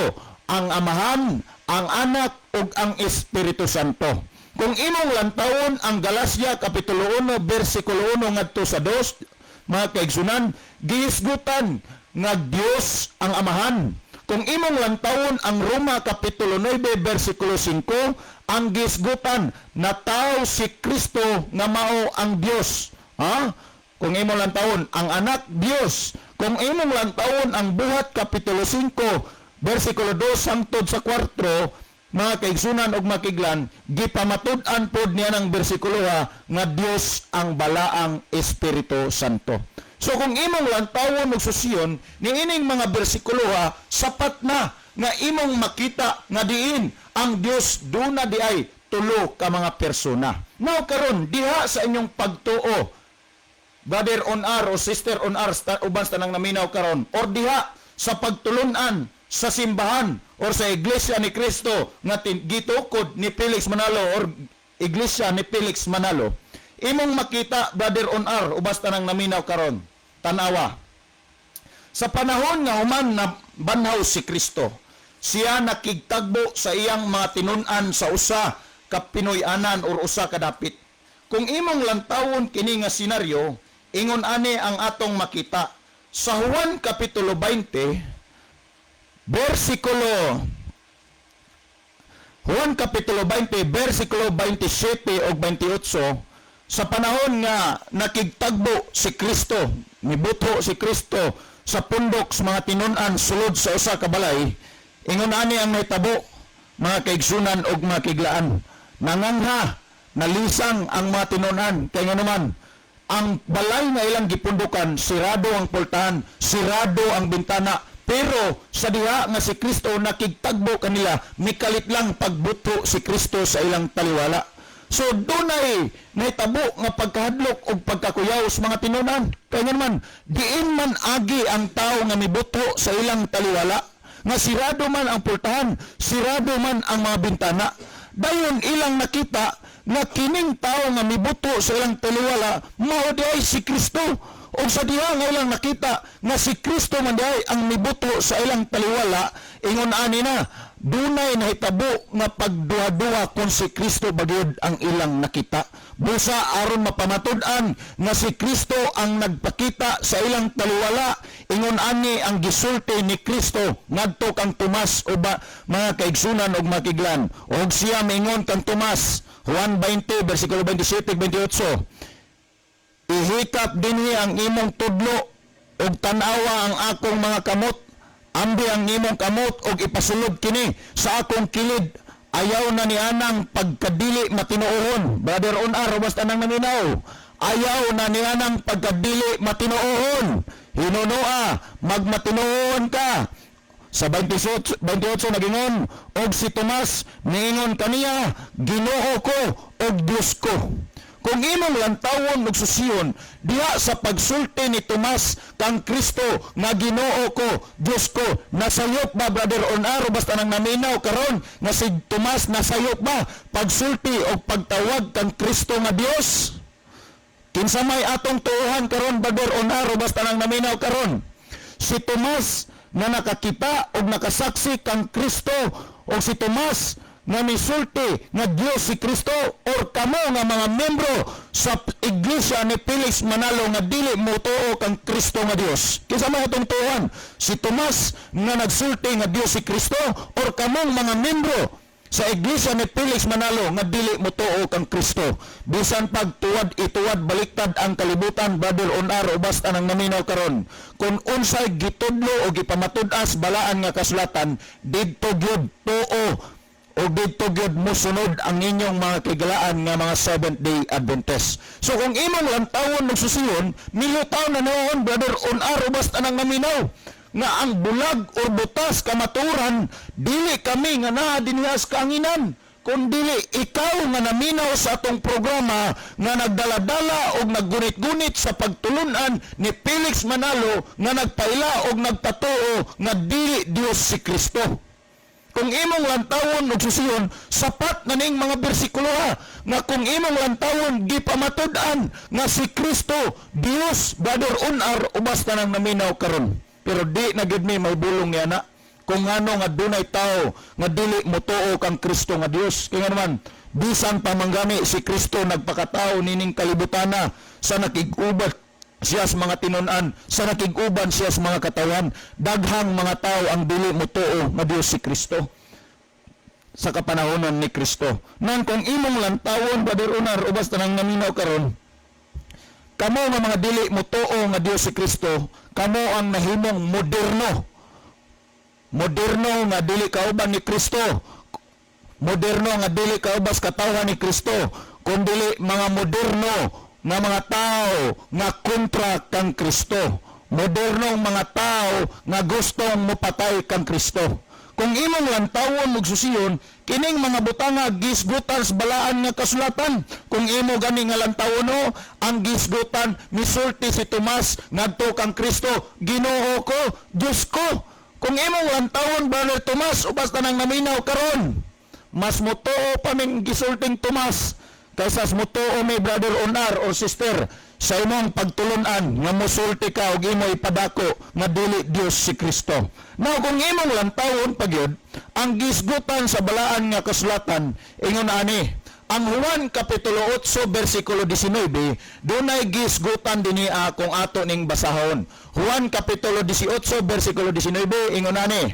ang Amahan, ang Anak ug ang Espiritu Santo. Kung imong lantawon ang Galacia kapitulo 1 bersikulo 1 ngadto sa 2, mga kaigsunan, gihisgutan nga Dios ang Amahan. Kung imong lantawon ang Roma kapitulo 9 bersikulo 5, ang gisgutan nataw si Kristo nga mao ang Dios. Ha? Kung imong lantawon ang Anak, Dios. Kung imong lantawon ang Buhat kapitulo 5 bersikulo 2 hangtod sa 4, mga kaigsunan ug makiglan, gipamatud-an pod niya ng bersikulo ha, nga Dios ang Balaang Espiritu Santo. So kung imong lantawon og susiyon niining mga bersikulo ha, sapat na nga imong makita nga diin ang Dios duna di ay tulo ka mga persona. Now karon, diha sa inyong pagtuo, brother on R o sister on R, uban sa tanang naminaw karon, or diha sa pagtulunan sa simbahan or sa Iglesia ni Cristo nga gitukod ni Felix Manalo or Iglesia ni Felix Manalo, imong makita, brother on R, ubas tanang naminaw karon, tanawa sa panahon nga human na banhaw si Kristo, siya nakigtagbo sa iyang mga tinun-an sa usa ka Pinoy-anan or usa ka dapit. Kung imong lantawon kini nga senaryo, ingon ani ang atong makita sa Juan kapitulo 20 bersikulo, Juan kapitulo 20 bersikulo 27 ug 28. Sa panahon nga nakigtagbo si Kristo, mibutho si Kristo sa pundok sa mga tinun-an sulod sa usa ka balay, ingon ani ang nahitabo, mga kaigsunan ug mga kiglaan. Nangangha, nalisang ang mga tinun-an kay ngano ang balay nga ilang gipundukan, sirado ang pultahan, sirado ang bintana. Pero sa diha nga si Kristo nakigtagbo kanila, mikalit lang pagbuto si Kristo sa ilang taliwala. So dunay nahitabo nga pagkahadlok og pagkakuyaw sa mga tinunan. Kay nga naman, diin man agi ang tao nga mibuto sa ilang taliwala, nga sirado man ang pultahan, sirado man ang mga bintana? Dayon ilang nakita nga kining tao nga mibuto sa ilang taliwala mao di ay si Kristo. Ug sa diha nga ilang nakita nga si Kristo man diay ang mibuto sa ilang taliwala, ingon ani na dunay nahitabo nga pagduha-duha kung si Kristo ba gyud ang ilang nakita. Busa aron mapamatud-an nga si Kristo ang nagpakita sa ilang taliwala, ingon ani ang gisulti ni Kristo ngadto kang Tomas o ba, mga kaigsunan og makiglan. Og siya mingon kang Tomas, Juan 20 versikulo 27 28, "Ihikap dinhi ang imong tudlo ug tan-awa ang akong mga kamot. Ambi ang imong kamot ug ipasulod kini sa akong kilid. Ayaw na ni anang pagkadili matinuohon." Brother Onar, basta nang naminaw. Ayaw na ni anang pagkadili matinuohon. Hinunoa, magmatinuohon ka. Sa 28, 28 nagingon, og si Tomas niingon kaniya, "Ginoo ko ug Dios ko." Kung imong lantawon ug susiyon diha sa pagsulti ni Tomas kang Kristo nga "Ginoo ko, Dios ko," nasayop ba, Brother Onaro, basta nang naminaw karon, nga si Tomas nasayop ba pagsulti o pagtawag kang Kristo nga Dios? Kinsa may atong tuohan karon, Brother Onaro, basta nang naminaw karon? Si Tomas nga nakakita og nakasaksi kang Kristo o si Tomas nga misulti nga Dios si Kristo, or kamo nga mga membro sa iglesia ni Felix Manalo nga dili mo tuo kang Kristo nga Dios? Kinsa may atong tuohan? Si Tomas nga nagsulti nga Dios si Kristo or kamong mga membro sa iglesia ni Felix Manalo nga dili mo tuo kang Kristo? Bisan pagtuwad ituwad baliktad ang kalibutan, Brother Onar o basta nang naminaw karon, kung unsay gitudlo o gipamatud-as balaan nga kasulatan, didto gyud tuo o didto gyud mosunod ang inyong mga kigalaan nga mga Seventh Day Adventist. So kung imong lantawon ug susiyon, milutaw na noon, Brother Onar o basta nang naminaw, nga ang bulag or butas kamaturan dili kami nga naa dinhi sa kaanginan, kun dili ikaw nga naminaw sa atong programa nga nagdaladala og naggunit-gunit sa pagtulunan ni Felix Manalo nga nagpaila og nagpatuo nga dili Dios si Kristo. Kung imong lantawon ug susiyon, sapat na ning mga bersikulo ha, nga kung imong lantawon gipamatud-an nga si Kristo Dios, Brother Unar, ubas na nang naminaw karon. Pero di na gyud mi may bulong niya na kung ano nga dunay tao nga dili motuo kang Kristo nga Dios. Kaya nga naman, bisan pa manggani si Kristo nagpakatao nining kalibutana, sa nakig-ubat siya sa mga tinun-an, sa nakig-uban siya sa mga katawan, daghang mga tao ang dili motuo nga Dios si Kristo sa kapanahonon ni Kristo. Nan kung imong lantawon, Brother Unar, ubas tanang naminaw karon, kamo nga mga dili motuo nga Dios si Kristo, kamo ang nahimong moderno. Moderno nga dili kauban ni Kristo. Moderno nga dili kaubas katawhan ni Kristo, kun dili mga moderno nga mga tao nga kontra kang Kristo. Modernong mga tao nga gustong mopatay kang Kristo. Kung imong lantawon ug susiyon, kining mga butanga gisgutan sa balaan nga kasulatan. Kung imo gani nga lantawon no, ang gisgutan misulti si Tomas ngadto kang Kristo, "Ginoo ko, Dios ko." Kung imong lantawon, Brother Tomas, ubas tanang naminaw karon, mas motuo pa ming gisulting Tomas kaysa motuo mi, Brother Onar or Sister, sa imong pagtulunan nga mosulti ka og imo ipadako nga dili Dios si Kristo. Now kung imong lantawon pagyud ang gisgutan sa balaan nga kasulatan, ingon ani ang Juan Kapitulo 8 versikulo 19, dunay gisgutan dinhi kung ato ning basahon. Juan Kapitulo 18 versikulo 19, ingon ani: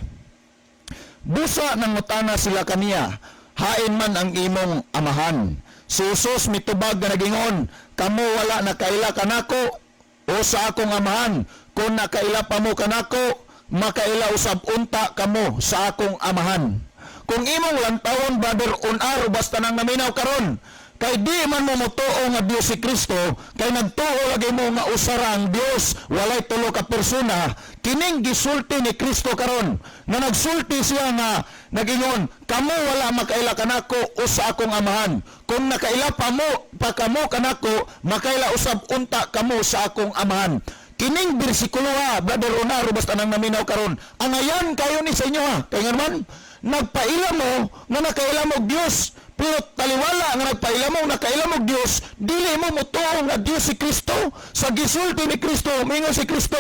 Busa nangutana sila kaniya, "Hain man ang imong amahan?" Si Jesus mitubag nga nagingon, "Kamo wala nakaila kanako o sa akong amahan. Kung nakaila pa mo kanako, makaila usab unta kamo sa akong amahan." Kung imong lantawon, Brother Unar, basta nang naminaw karon, kay di man mo motuo nga Dios si Kristo, kay nagtuo lagi mo nga usara ang Dios, walay tulo ka persona, kining gisulti ni Kristo karon, nga nagsulti siya nga nagingon, "Kamo wala makaila kanako o sa akong amahan. Kung nakaila pa mo pa kamo kanako, makaila usab unta kamo sa akong amahan." Kining bersikulo ha, Brother Onaro, basta nang naminaw karon, angayan kayo ni sa inyo ha. Kay nga naman, nagpaila mo nga nakaila mo og Dios, Pero taliwala nga nagpaila mo, nakaila mo Dios, dili mo motuo nga Dios si Kristo. Sa gisulti ni Kristo, mingon si Kristo,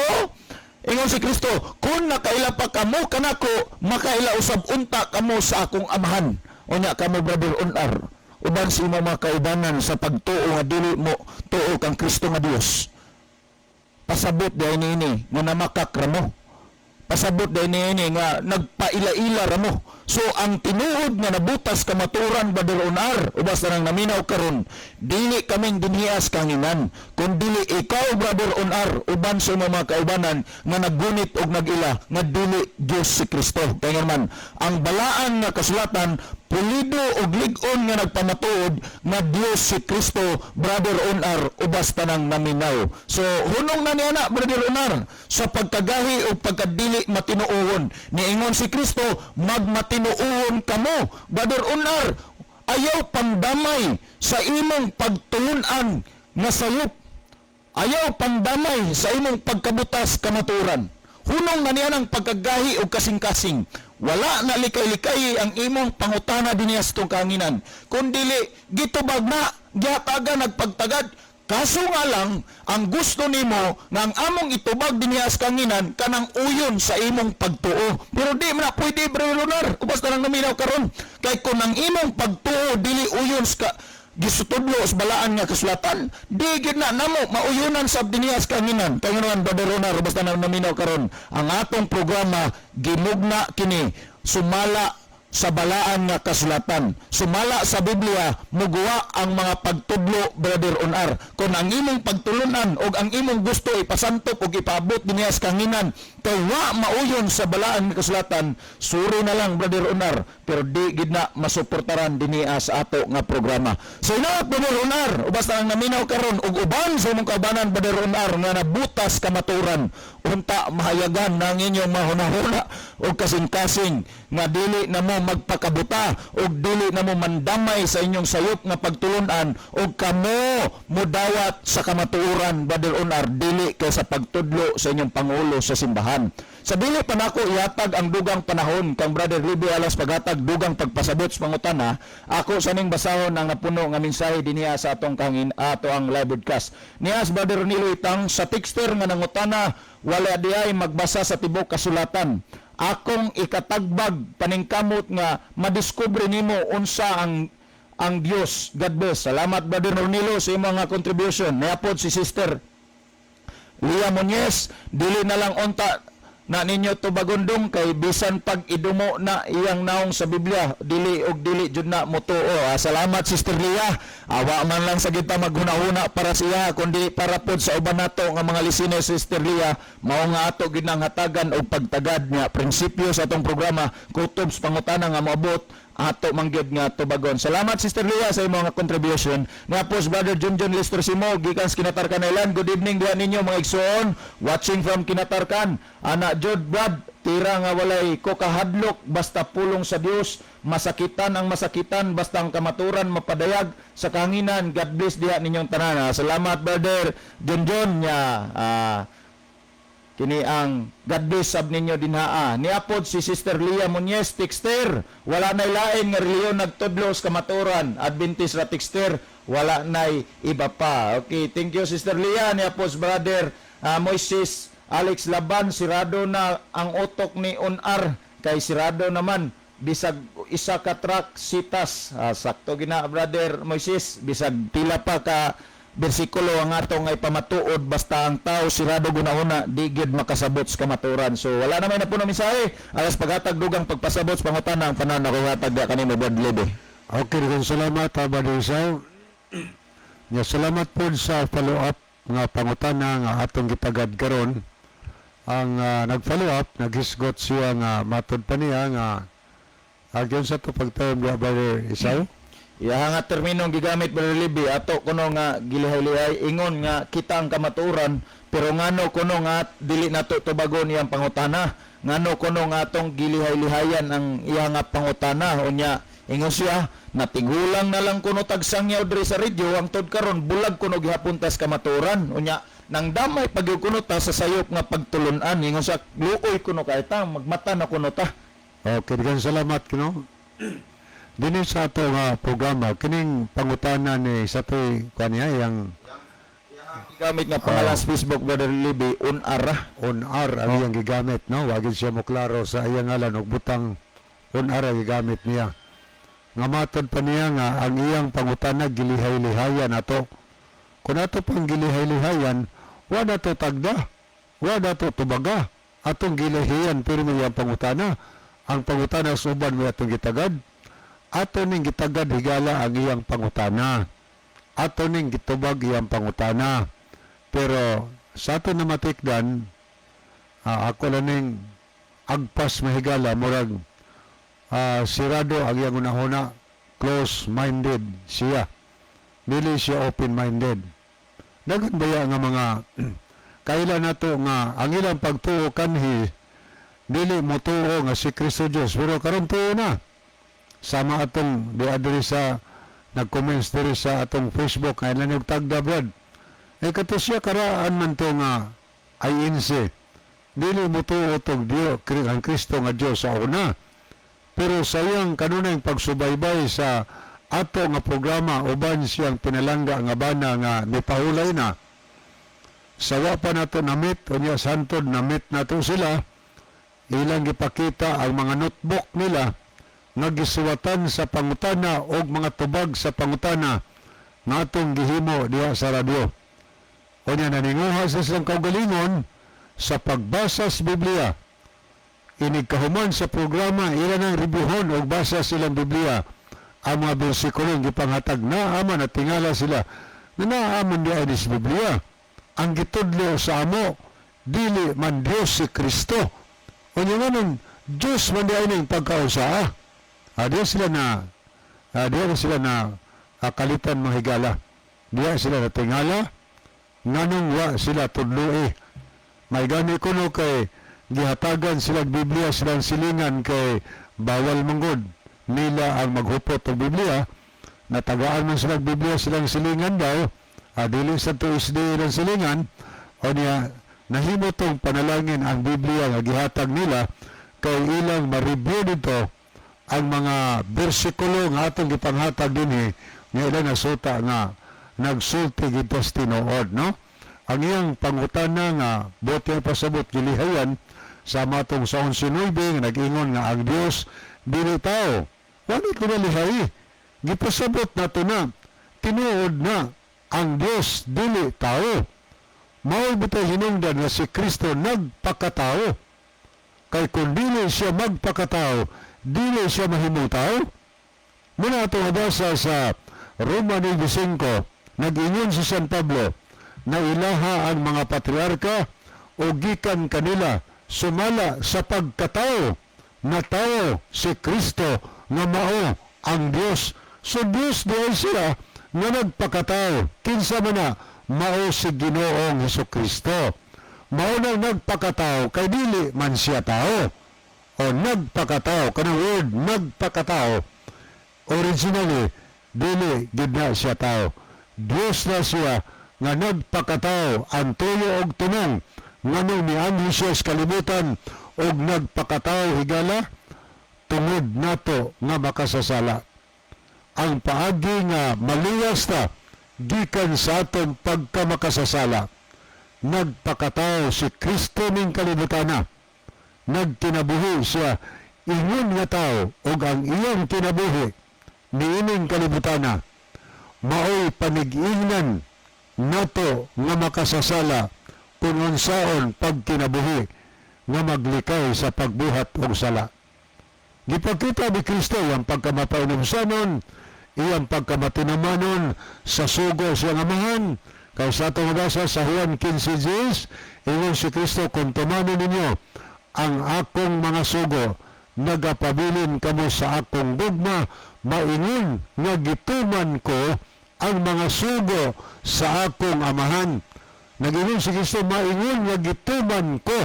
ingon si Kristo, "Kung nakaila pa kamo kanako, makaila usab unta kamo sa akong Amahan." Unya kamo, Brother Unar, uban sa imong mga kaubanan sa pagtuo nga dili mo tuo kang Kristo nga Dios. Pasabot diay niini nga namakak ra mo. Pasabot diay niini nga nagpaila-ila ra mo. So ang tinuod nga nabutas kamaturan, Brother Unar, ubas na nang naminaw karon, dili kaming dinhias kanginan, kun dili ikaw, Brother Unar, uban sa imong mga kaubanan nga naggunit og nag-ila nga dili Dios si Kristo. Kaya man, ang balaan nga kasulatan pulido og lig-on nga nagpamatuod nga Dios si Kristo, Brother Unar, ubas tanang naminaw. So hunong na niya na, Brother Unar, sa pagkagahi o pagkadili matinuohon. Niingon si Kristo, "Magmatinuohon kamo." Brother Unar, ayaw pangdamay sa imong pagtulunan nga sayop. Ayaw pangdamay sa imong pagkabutas kamaturan. Hunong na niya ng pagkagahi o kasing-kasing. Wala na likay-likay ang imong pangutana dinhi sa kanginan. Kung dili, gitubag na, gihatagan nagpagtagad. Kaso nga lang, ang gusto nimo nga ang among itubag dinhi sa kanginan kanang uyon sa imong pagtuo. Pero di man na pwede, Brother Leonard. Ubas na lang naminaw karon. Kay kung ang imong pagtuo dili uyon sa gisutudlo sa balaan nga kasulatan, di gid na namo mauyunan sa dinhi sa kanginan. Kay naman, Brother Ronald, basta na naminaw karon, ang atong programa gimugna kini sumala sa balaan nga kasulatan. Sumala sa Biblia, muguwa ang mga pagtudlo, Brother Onar. Kung ang imong pagtulunan o ang imong gusto ipasantop o ipaabot dinhi sa kanginan, kay wa mauyon sa balaan nga kasulatan, suri na lang, Brother Onar, pero di gid na masuportaran dinhi sa ato nga programa. So inaot, Brother Onar, ubas na ang naminaw karon ug uban sa imong kaubanan, Brother Onar, nga nabutas kamaturan, unta mahayagan ng inyong mahunahuna og kasing-kasing nga dili na mo magpakabuta og dili na mo mandamay sa inyong sayop nga pagtulunan og kamo mudawat sa kamatuoran, Brother Onar, dili kay sa pagtudlo sa inyong pangulo sa simbahan. Sa dili pa nako ihatag ang dugang panahon kang Brother Libby alas paghatag dugang pagpasabot sa pangutana, ako saning basahon ang napuno nga mensahe dinhiya sa atong kangin ato ang live broadcast. Niya si Brother Ronilo Itang sa texter nga nangutana, wala di ay magbasa sa tibok kasulatan. Akong ikatagbag paningkamot nga madiskubre nimo unsa ang Dios. God bless. Salamat, Brother Ronilo, sa imong nga contribution. Niapod si Sister Lia Muñez, dili na lang unta na ninyo tubagondong kay bisan pag idumo na iyang naong sa Biblia, dili og dili jud na motuo. Ah, salamat, Sister Lia. Awa man lang sa kita maghuna-huna para siya kundi para pod sa uban nato nga mga listeners, Sister Lia, mao nga ato gid nang hatagan og pagtagad nga prinsipyo sa atong programa, kutob sa pangutana nga moabot, ato mangyud nga tubagon. Salamat, Sister Lia, sa imong nga contribution. Nga po si Brother Junjun Lester Simo gikan sa Kinatarkan Island. Good evening diha ninyo, mga igsoon watching from Kinatarkan. Ana jud, Brad, tira nga walay ko kahadlok basta pulong sa Dios, masakitan ang masakitan basta ang kamaturan mapadayag sa kahanginan. God bless diha ninyong tanan. Ah, salamat, Brother Junjun nya. Kini ang God bless sab ninyo dinhaa. Niapod si Sister Lia Muñez, texter. Wala nay lain nga reliyon nagtudlo sa kamaturan. Adventist ra, texter, wala nay iba pa. Okay, thank you, Sister Lia. Niapod si Brother Moises Alex Laban, sirado na ang utok ni Unar kay sirado naman bisag isa ka truck sitas. Ah, sakto gina, Brother Moises, bisag pila pa ka bersikulo ang atong ay pamatuod, basta ang tao sirado gunahuna, di gid makasabot sa kamaturan. So wala na may napuno mensahe alas paghatag dugang pagpasabot sa pangutana. Ang panahon ako hatag kanimo, Brad Lebe. Okay, daghang salamat, Brother Isao. Ya, salamat po sa follow-up nga pangutana nga atong gitagad karon. Ang nag-follow up, naghisgot siya nga matod pa niya nga agyon sa to pagterm diha, Brother Isao. Iyaha nga terminong gigamit, Brother Libby, ato kuno nga gilihay-lihay, ingon nga kita ang kamaturan, pero ngano kuno nga dili nato tubagon iyang pangutana? Ngano kuno nga atong gilihay-lihayan ang iya nga pangutana? Unya ingon siya, natigulang na lang kuno tagsangyaw diri sa radyo, ang tod karon bulag kuno gihapon tas kamaturan. Unya nang damay pag kuno ta sa sayop nga pagtulunan. Ingon siya, luoy kuno kay ta, magmata na kuno ta. Okay, daghang salamat kino. Dinhi sa ato nga programa, kining pangutana ni sa to'y kanya yang Gamit nga pangalan sa Facebook, Brother Libby, unara. On R ang iyang gigamit, no? Wagin siya mo klaro sa iyang ngalan og butang on R ang gigamit niya. Nga matod pa niya nga ang iyang pangutana gilihay-lihayan ato. Kung ato pang gilihay-lihayan, wa na to tagda, wa na to tubaga. Atong gilihayan pero may iyang pangutana. Ang pangutana sa uban may atong gitagad. Ato ning gitagad, higala, ang iyang pangutana. Ato ning gitubag iyang pangutana. Pero sa ato na matikdan, ako lang ning agpas, mahigala, murag sirado ang iyang unahuna, close-minded siya, dili siya open-minded. Daghan baya nga mga kaila nato nga ang ilang pagtuo kanhi dili motuo nga si Kristo Dios, pero karon tuo na, sama atong di adri sa nag-comments diri sa atong Facebook nga ilan yung tagda, brad. Eh kato siya karaan man to nga INC, dili motuo tog Diyo ang Kristo nga Dios sa una, pero sa iyang kanunay pagsubaybay sa ato nga programa uban siyang pinalangga nga bana nga mipahulay na sa wa pa nato na-meet. Unya santod na-meet nato sila, ilang gipakita ang mga notebook nila nga gisuwatan sa pangutana og mga tubag sa pangutana nga atong gihimo diha sa radyo. Unya naninguha sa silang kaugalingon sa pagbasa sa Biblia. Inig kahuman sa programa, ila nang reviewhon og basa silang Biblia, ang mga bersikulo gipanghatag na ama, na tingala sila na naaman di ay sa Biblia ang gitudlo sa amo, dili man Dios si Kristo. Unya nganon Diyos man di ay ning pagkausaa? Diya sila na kalitan, mga higala. Diya sila na tingala nganong wa sila tudloi. May gani kuno kay gihatagan sila og Biblia silang silingan, kay bawal manggod nila ang maghupot og Biblia. Natagaan man sila og Biblia silang silingan daw, dili sa Tuesday ilang silingan. O niya nahimo tong panalangin ang Biblia nga gihatag nila kay ilang ma-review dito ang mga bersikulo nga atong gipanghatag dinhi, nga ilang nasuta nga nagsulti gito sa tinuod, no? Ang iyang pangutana nga buot pasabot gilihayan sa matong sa 11:9 nga nag-ingon nga ang Dios dili tao, wala tinalihay. Gipasabot nato na tinuod na ang Dios dili tao. Mao bitay hinungdan nga si Kristo nagpakatao, kay kung dili siya magpakatao, dili siya mahimong tao. Muna ato mabasa sa Roma 9:5, nag-ingon si San Pablo na ilaha ang mga patriarka o gikan kanila sumala sa pagkatao na tao si Kristo nga mao ang Dios. So Dios diay sila nga nagpakatao. Kinsa man na? Mao si Ginoong Hesus Kristo. Mao nang nagpakatao kay dili man siya tao. O nagpakatao, kanang word nagpakatao, originally dili gid na siya tao. Dios na siya nga nagpakatao, ang tuyo og tunong nganong mianhi siya sa kalibutan og nagpakatao, higala, tungod nato nga makasasala. Ang paagi nga maluwas ta gikan sa atong pagkamakasasala, nagpakatao si Kristo ning kalibutana. Nagkinabuhi siya ingon nga tao ug ang iyang kinabuhi niining kalibutana maoy panig-ingnan nato nga makasasala kung unsaon pagkinabuhi nga maglikay sa pagbuhat og sala. Gipakita ni Kristo ang pagkamatainumsanon, iyang pagkamatinumanon sa sugo sa iyang Amahan. Kay sa atong mabasa sa Juan 15:10, ingon si Kristo, "Kung tumanon ninyo ang akong mga sugo, nagapabilin kamo sa akong gugma, maingon nga gituman ko ang mga sugo sa akong Amahan." Nag-ingon si Kristo, "Maingon nga gituman ko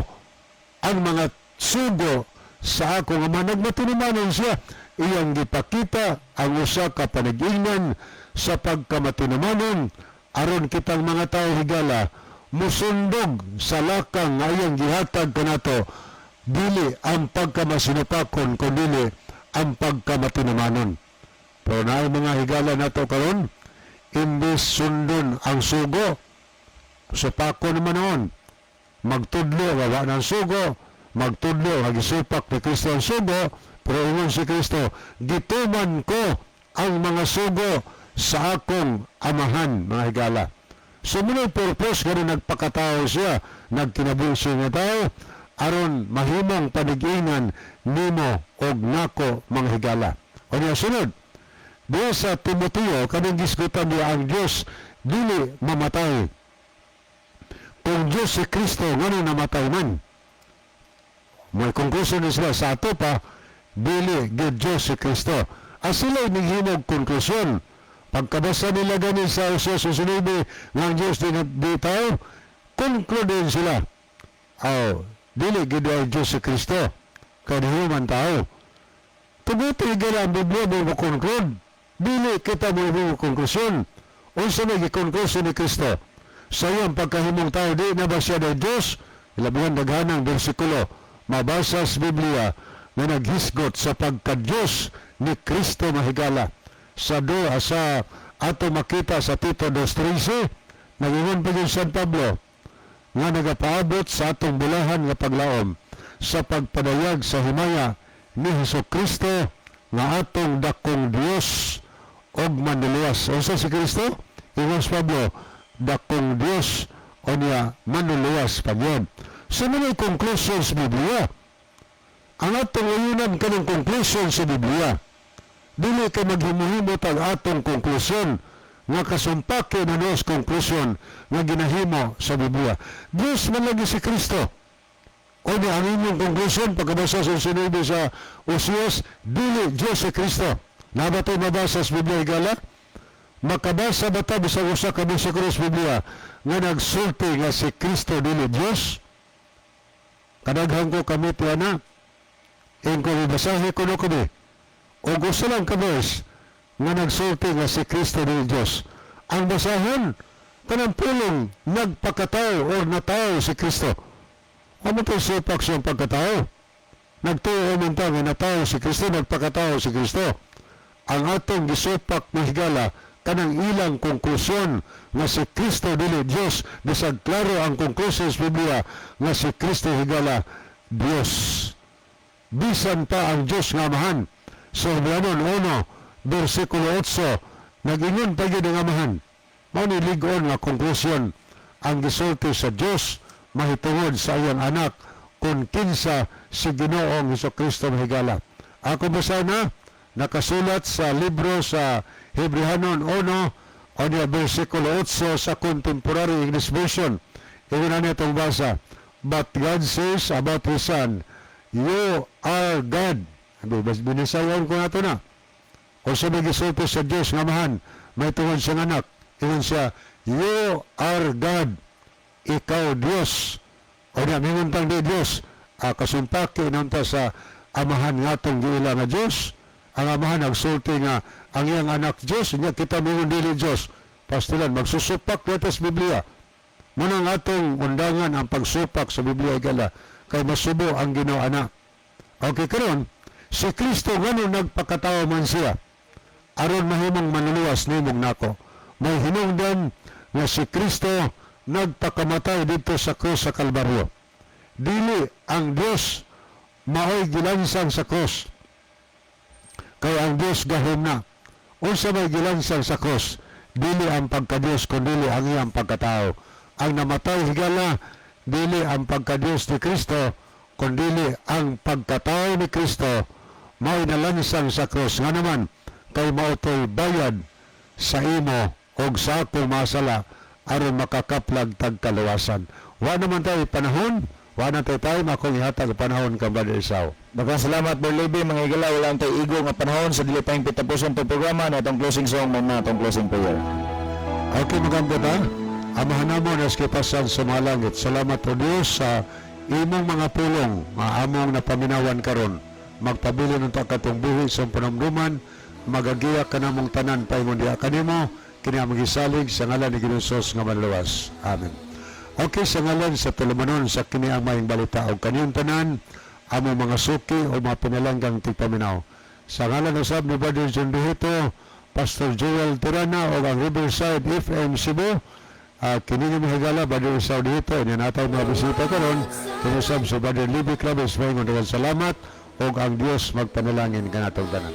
ang mga sugo sa akong Ama." Nagmatinumanon siya. Iyang gipakita ang usa ka panag-ingnan sa pagkamatinumanon aron kitang mga tao, higala, musundog sa lakang nga iyang gihatag kanato, dili ang pagkamasinupakon kundili ang pagkamatinumanon. Pero naay mga higala nato karon, imbes sundon ang sugo, supako naman noon. Magtudlo nga wa ng sugo, magtudlo nga gisupak ni Kristo ang sugo, pero ingon si Kristo, "Gituman ko ang mga sugo sa akong Amahan," mga higala. So mao purpose gani nagpakatao siya, nagkinabuhi siya nga tao, aron mahimong panig-ingan nimo og nako, mga higala. O niya sunod, diya sa Timoteo, kanang gisgutan niya ang Diyos, dili mamatay. Kung Diyos si Kristo, ngano namatay man? May konklusyon ni sila sa ato pa, dili gyud Diyos si Kristo. As sila naghimog konklusyon. Pagkabasa nila ganin sa Osias 9, nga ang Diyos di tao, conclude sila. Oh, dili gyud ang Diyos si Kristo. Kay human tao. Tuguti gala ang Biblia mo conclude. Dili kita mo konklusyon. Unsa may gikonklusyon ni Kristo? Sa iyang pagkahimong tao, di na ba siya ng Diyos? Ilabihan daghanang bersikulo mabasa sa Biblia nga naghisgot sa pagka-Diyos ni Kristo, mahigala. Sa ato makita sa Tito 2.13, nagingon pa yun San Pablo nga nagapaabot sa atong bulahan nga paglaom sa pagpadayag sa himaya ni Hesus Kristo nga atong dakong Dios og manluluwas. Unsa si Kristo? Ingon si Pablo, dakong Dios o niya manluluwas pa gyud. So mao conclusion sa Biblia. Ang atong uyunan kanang conclusion sa Biblia. Dili kay maghimo-himo tag atong konklusyon nga kasumpake na nos konklusyon nga ginahimo sa Biblia. Diyos man lagi si Kristo. O ni ang inyong konklusyon pagkabasa sa sinabi sa Osias, dili Diyos si Kristo. Naa ba to'y mabasa sa Biblia, higala? Makabasa ba ta bisag usa ka bersikulo sa Biblia nga nagsulti nga si Kristo dili Diyos? Kadaghan ko kami na. Ingko basahi ko no kami. O gusto lang ka verse nga nagsulti nga si Kristo dili Diyos. Ang basahon, kanang pulong nagpakatao or natao si Kristo. Amo to supak siyang pagkatao. Nagtuo man ta nga natao si Kristo, nagpakatao si Kristo. Ang atong gisupak na higala kanang ilang konklusyon nga si Kristo dili Dios, bisag klaro ang konklusyon sa Biblia nga si Kristo, higala, Dios. Bisan pa ang Dios nga Amahan. Sa Hebreanon 1, bersikulo 8, nag-ingon pa gyud ang Amahan. Mao ni lig-on nga konklusyon ang gisulti sa Dios mahitungod sa iyang anak kung kinsa si Ginoong Hesus Kristo, mahigala. Ako basa na nakasulat sa libro sa Hebrehanon 1 o niya bersikulo 8 sa Contemporary English Version. Ingon na niya itong basa. "But God says about His Son, 'You are God.'" Abi, binisayon ko na ito na. Kung sa may gisulti sa Diyos nga Amahan, mahitungod siyang anak. Ingon siya, "You are God." Ikaw Diyos. O niya, mingon pang di Diyos. Kasumpaki nanta sa Amahan nga atong giila nga Diyos. Ang Amahan nagsulti nga ang iyang anak Diyos, niya kita mingon dili Diyos. Pastilan, magsusupak dito sa Biblia. Munang atong undangan ang pagsupak sa Biblia, higala, kay masubo ang Ginoo ana. Okay, karon si Kristo, ngano nagpakatao man siya? Aron mahimong manluluwas nimong nako. May hinungdan nga si Kristo nagpakamatay dito sa krus sa Kalbaryo. Dili ang Dios maoy gilansang sa krus. Kay ang Dios gahom na. Unsa may gilansang sa krus? Dili ang pagka-Dios kundi ang iyang pagkatao. Ang namatay, higala, dili ang pagka-Dios ni Kristo kundi ang pagkatao ni Kristo mao'y nalansang sa krus. Nga naman kay mao to'y bayad sa imo og sa akong masala aron makakaplag tag kaluwasan. Wa naman tayo panahon, wa na tayo time akong ihatag panahon kang Brother Esau. Daghang salamat, Brother Levi. Mga higala, wala ang tayo igo nga panahon sa dili pa yung pitapuson itong programa na itong closing song na itong closing prayer. Okay, maganda ba? Amahan namo na kipasan sa mga langit. Salamat o Diyos sa imong mga pulong nga among napaminawan karon. Magpabilin unta katong buhi sa panumduman, magagiya ka namong tanan paingon diha kanimo, kini among gisalig sa ngalan ni Ginoong Hesus nga manluwas. Amen. Okay, sa ngalan sa tulumanon sa kini ang maayong balita og kaniyong tanan, among mga suki o mga pinalanggang tigpaminaw. Sa ngalan usab ni Brother John Dihito, Pastor Joel Tirana o ang Riverside FM Cebu, kini nga mga higala, Brother Isao Dihito, ininatay mga bisita karon, kinusab sa Brother Libby Claves, mahingon daghang salamat ug ang Dios magpanalangin kanatong tanan.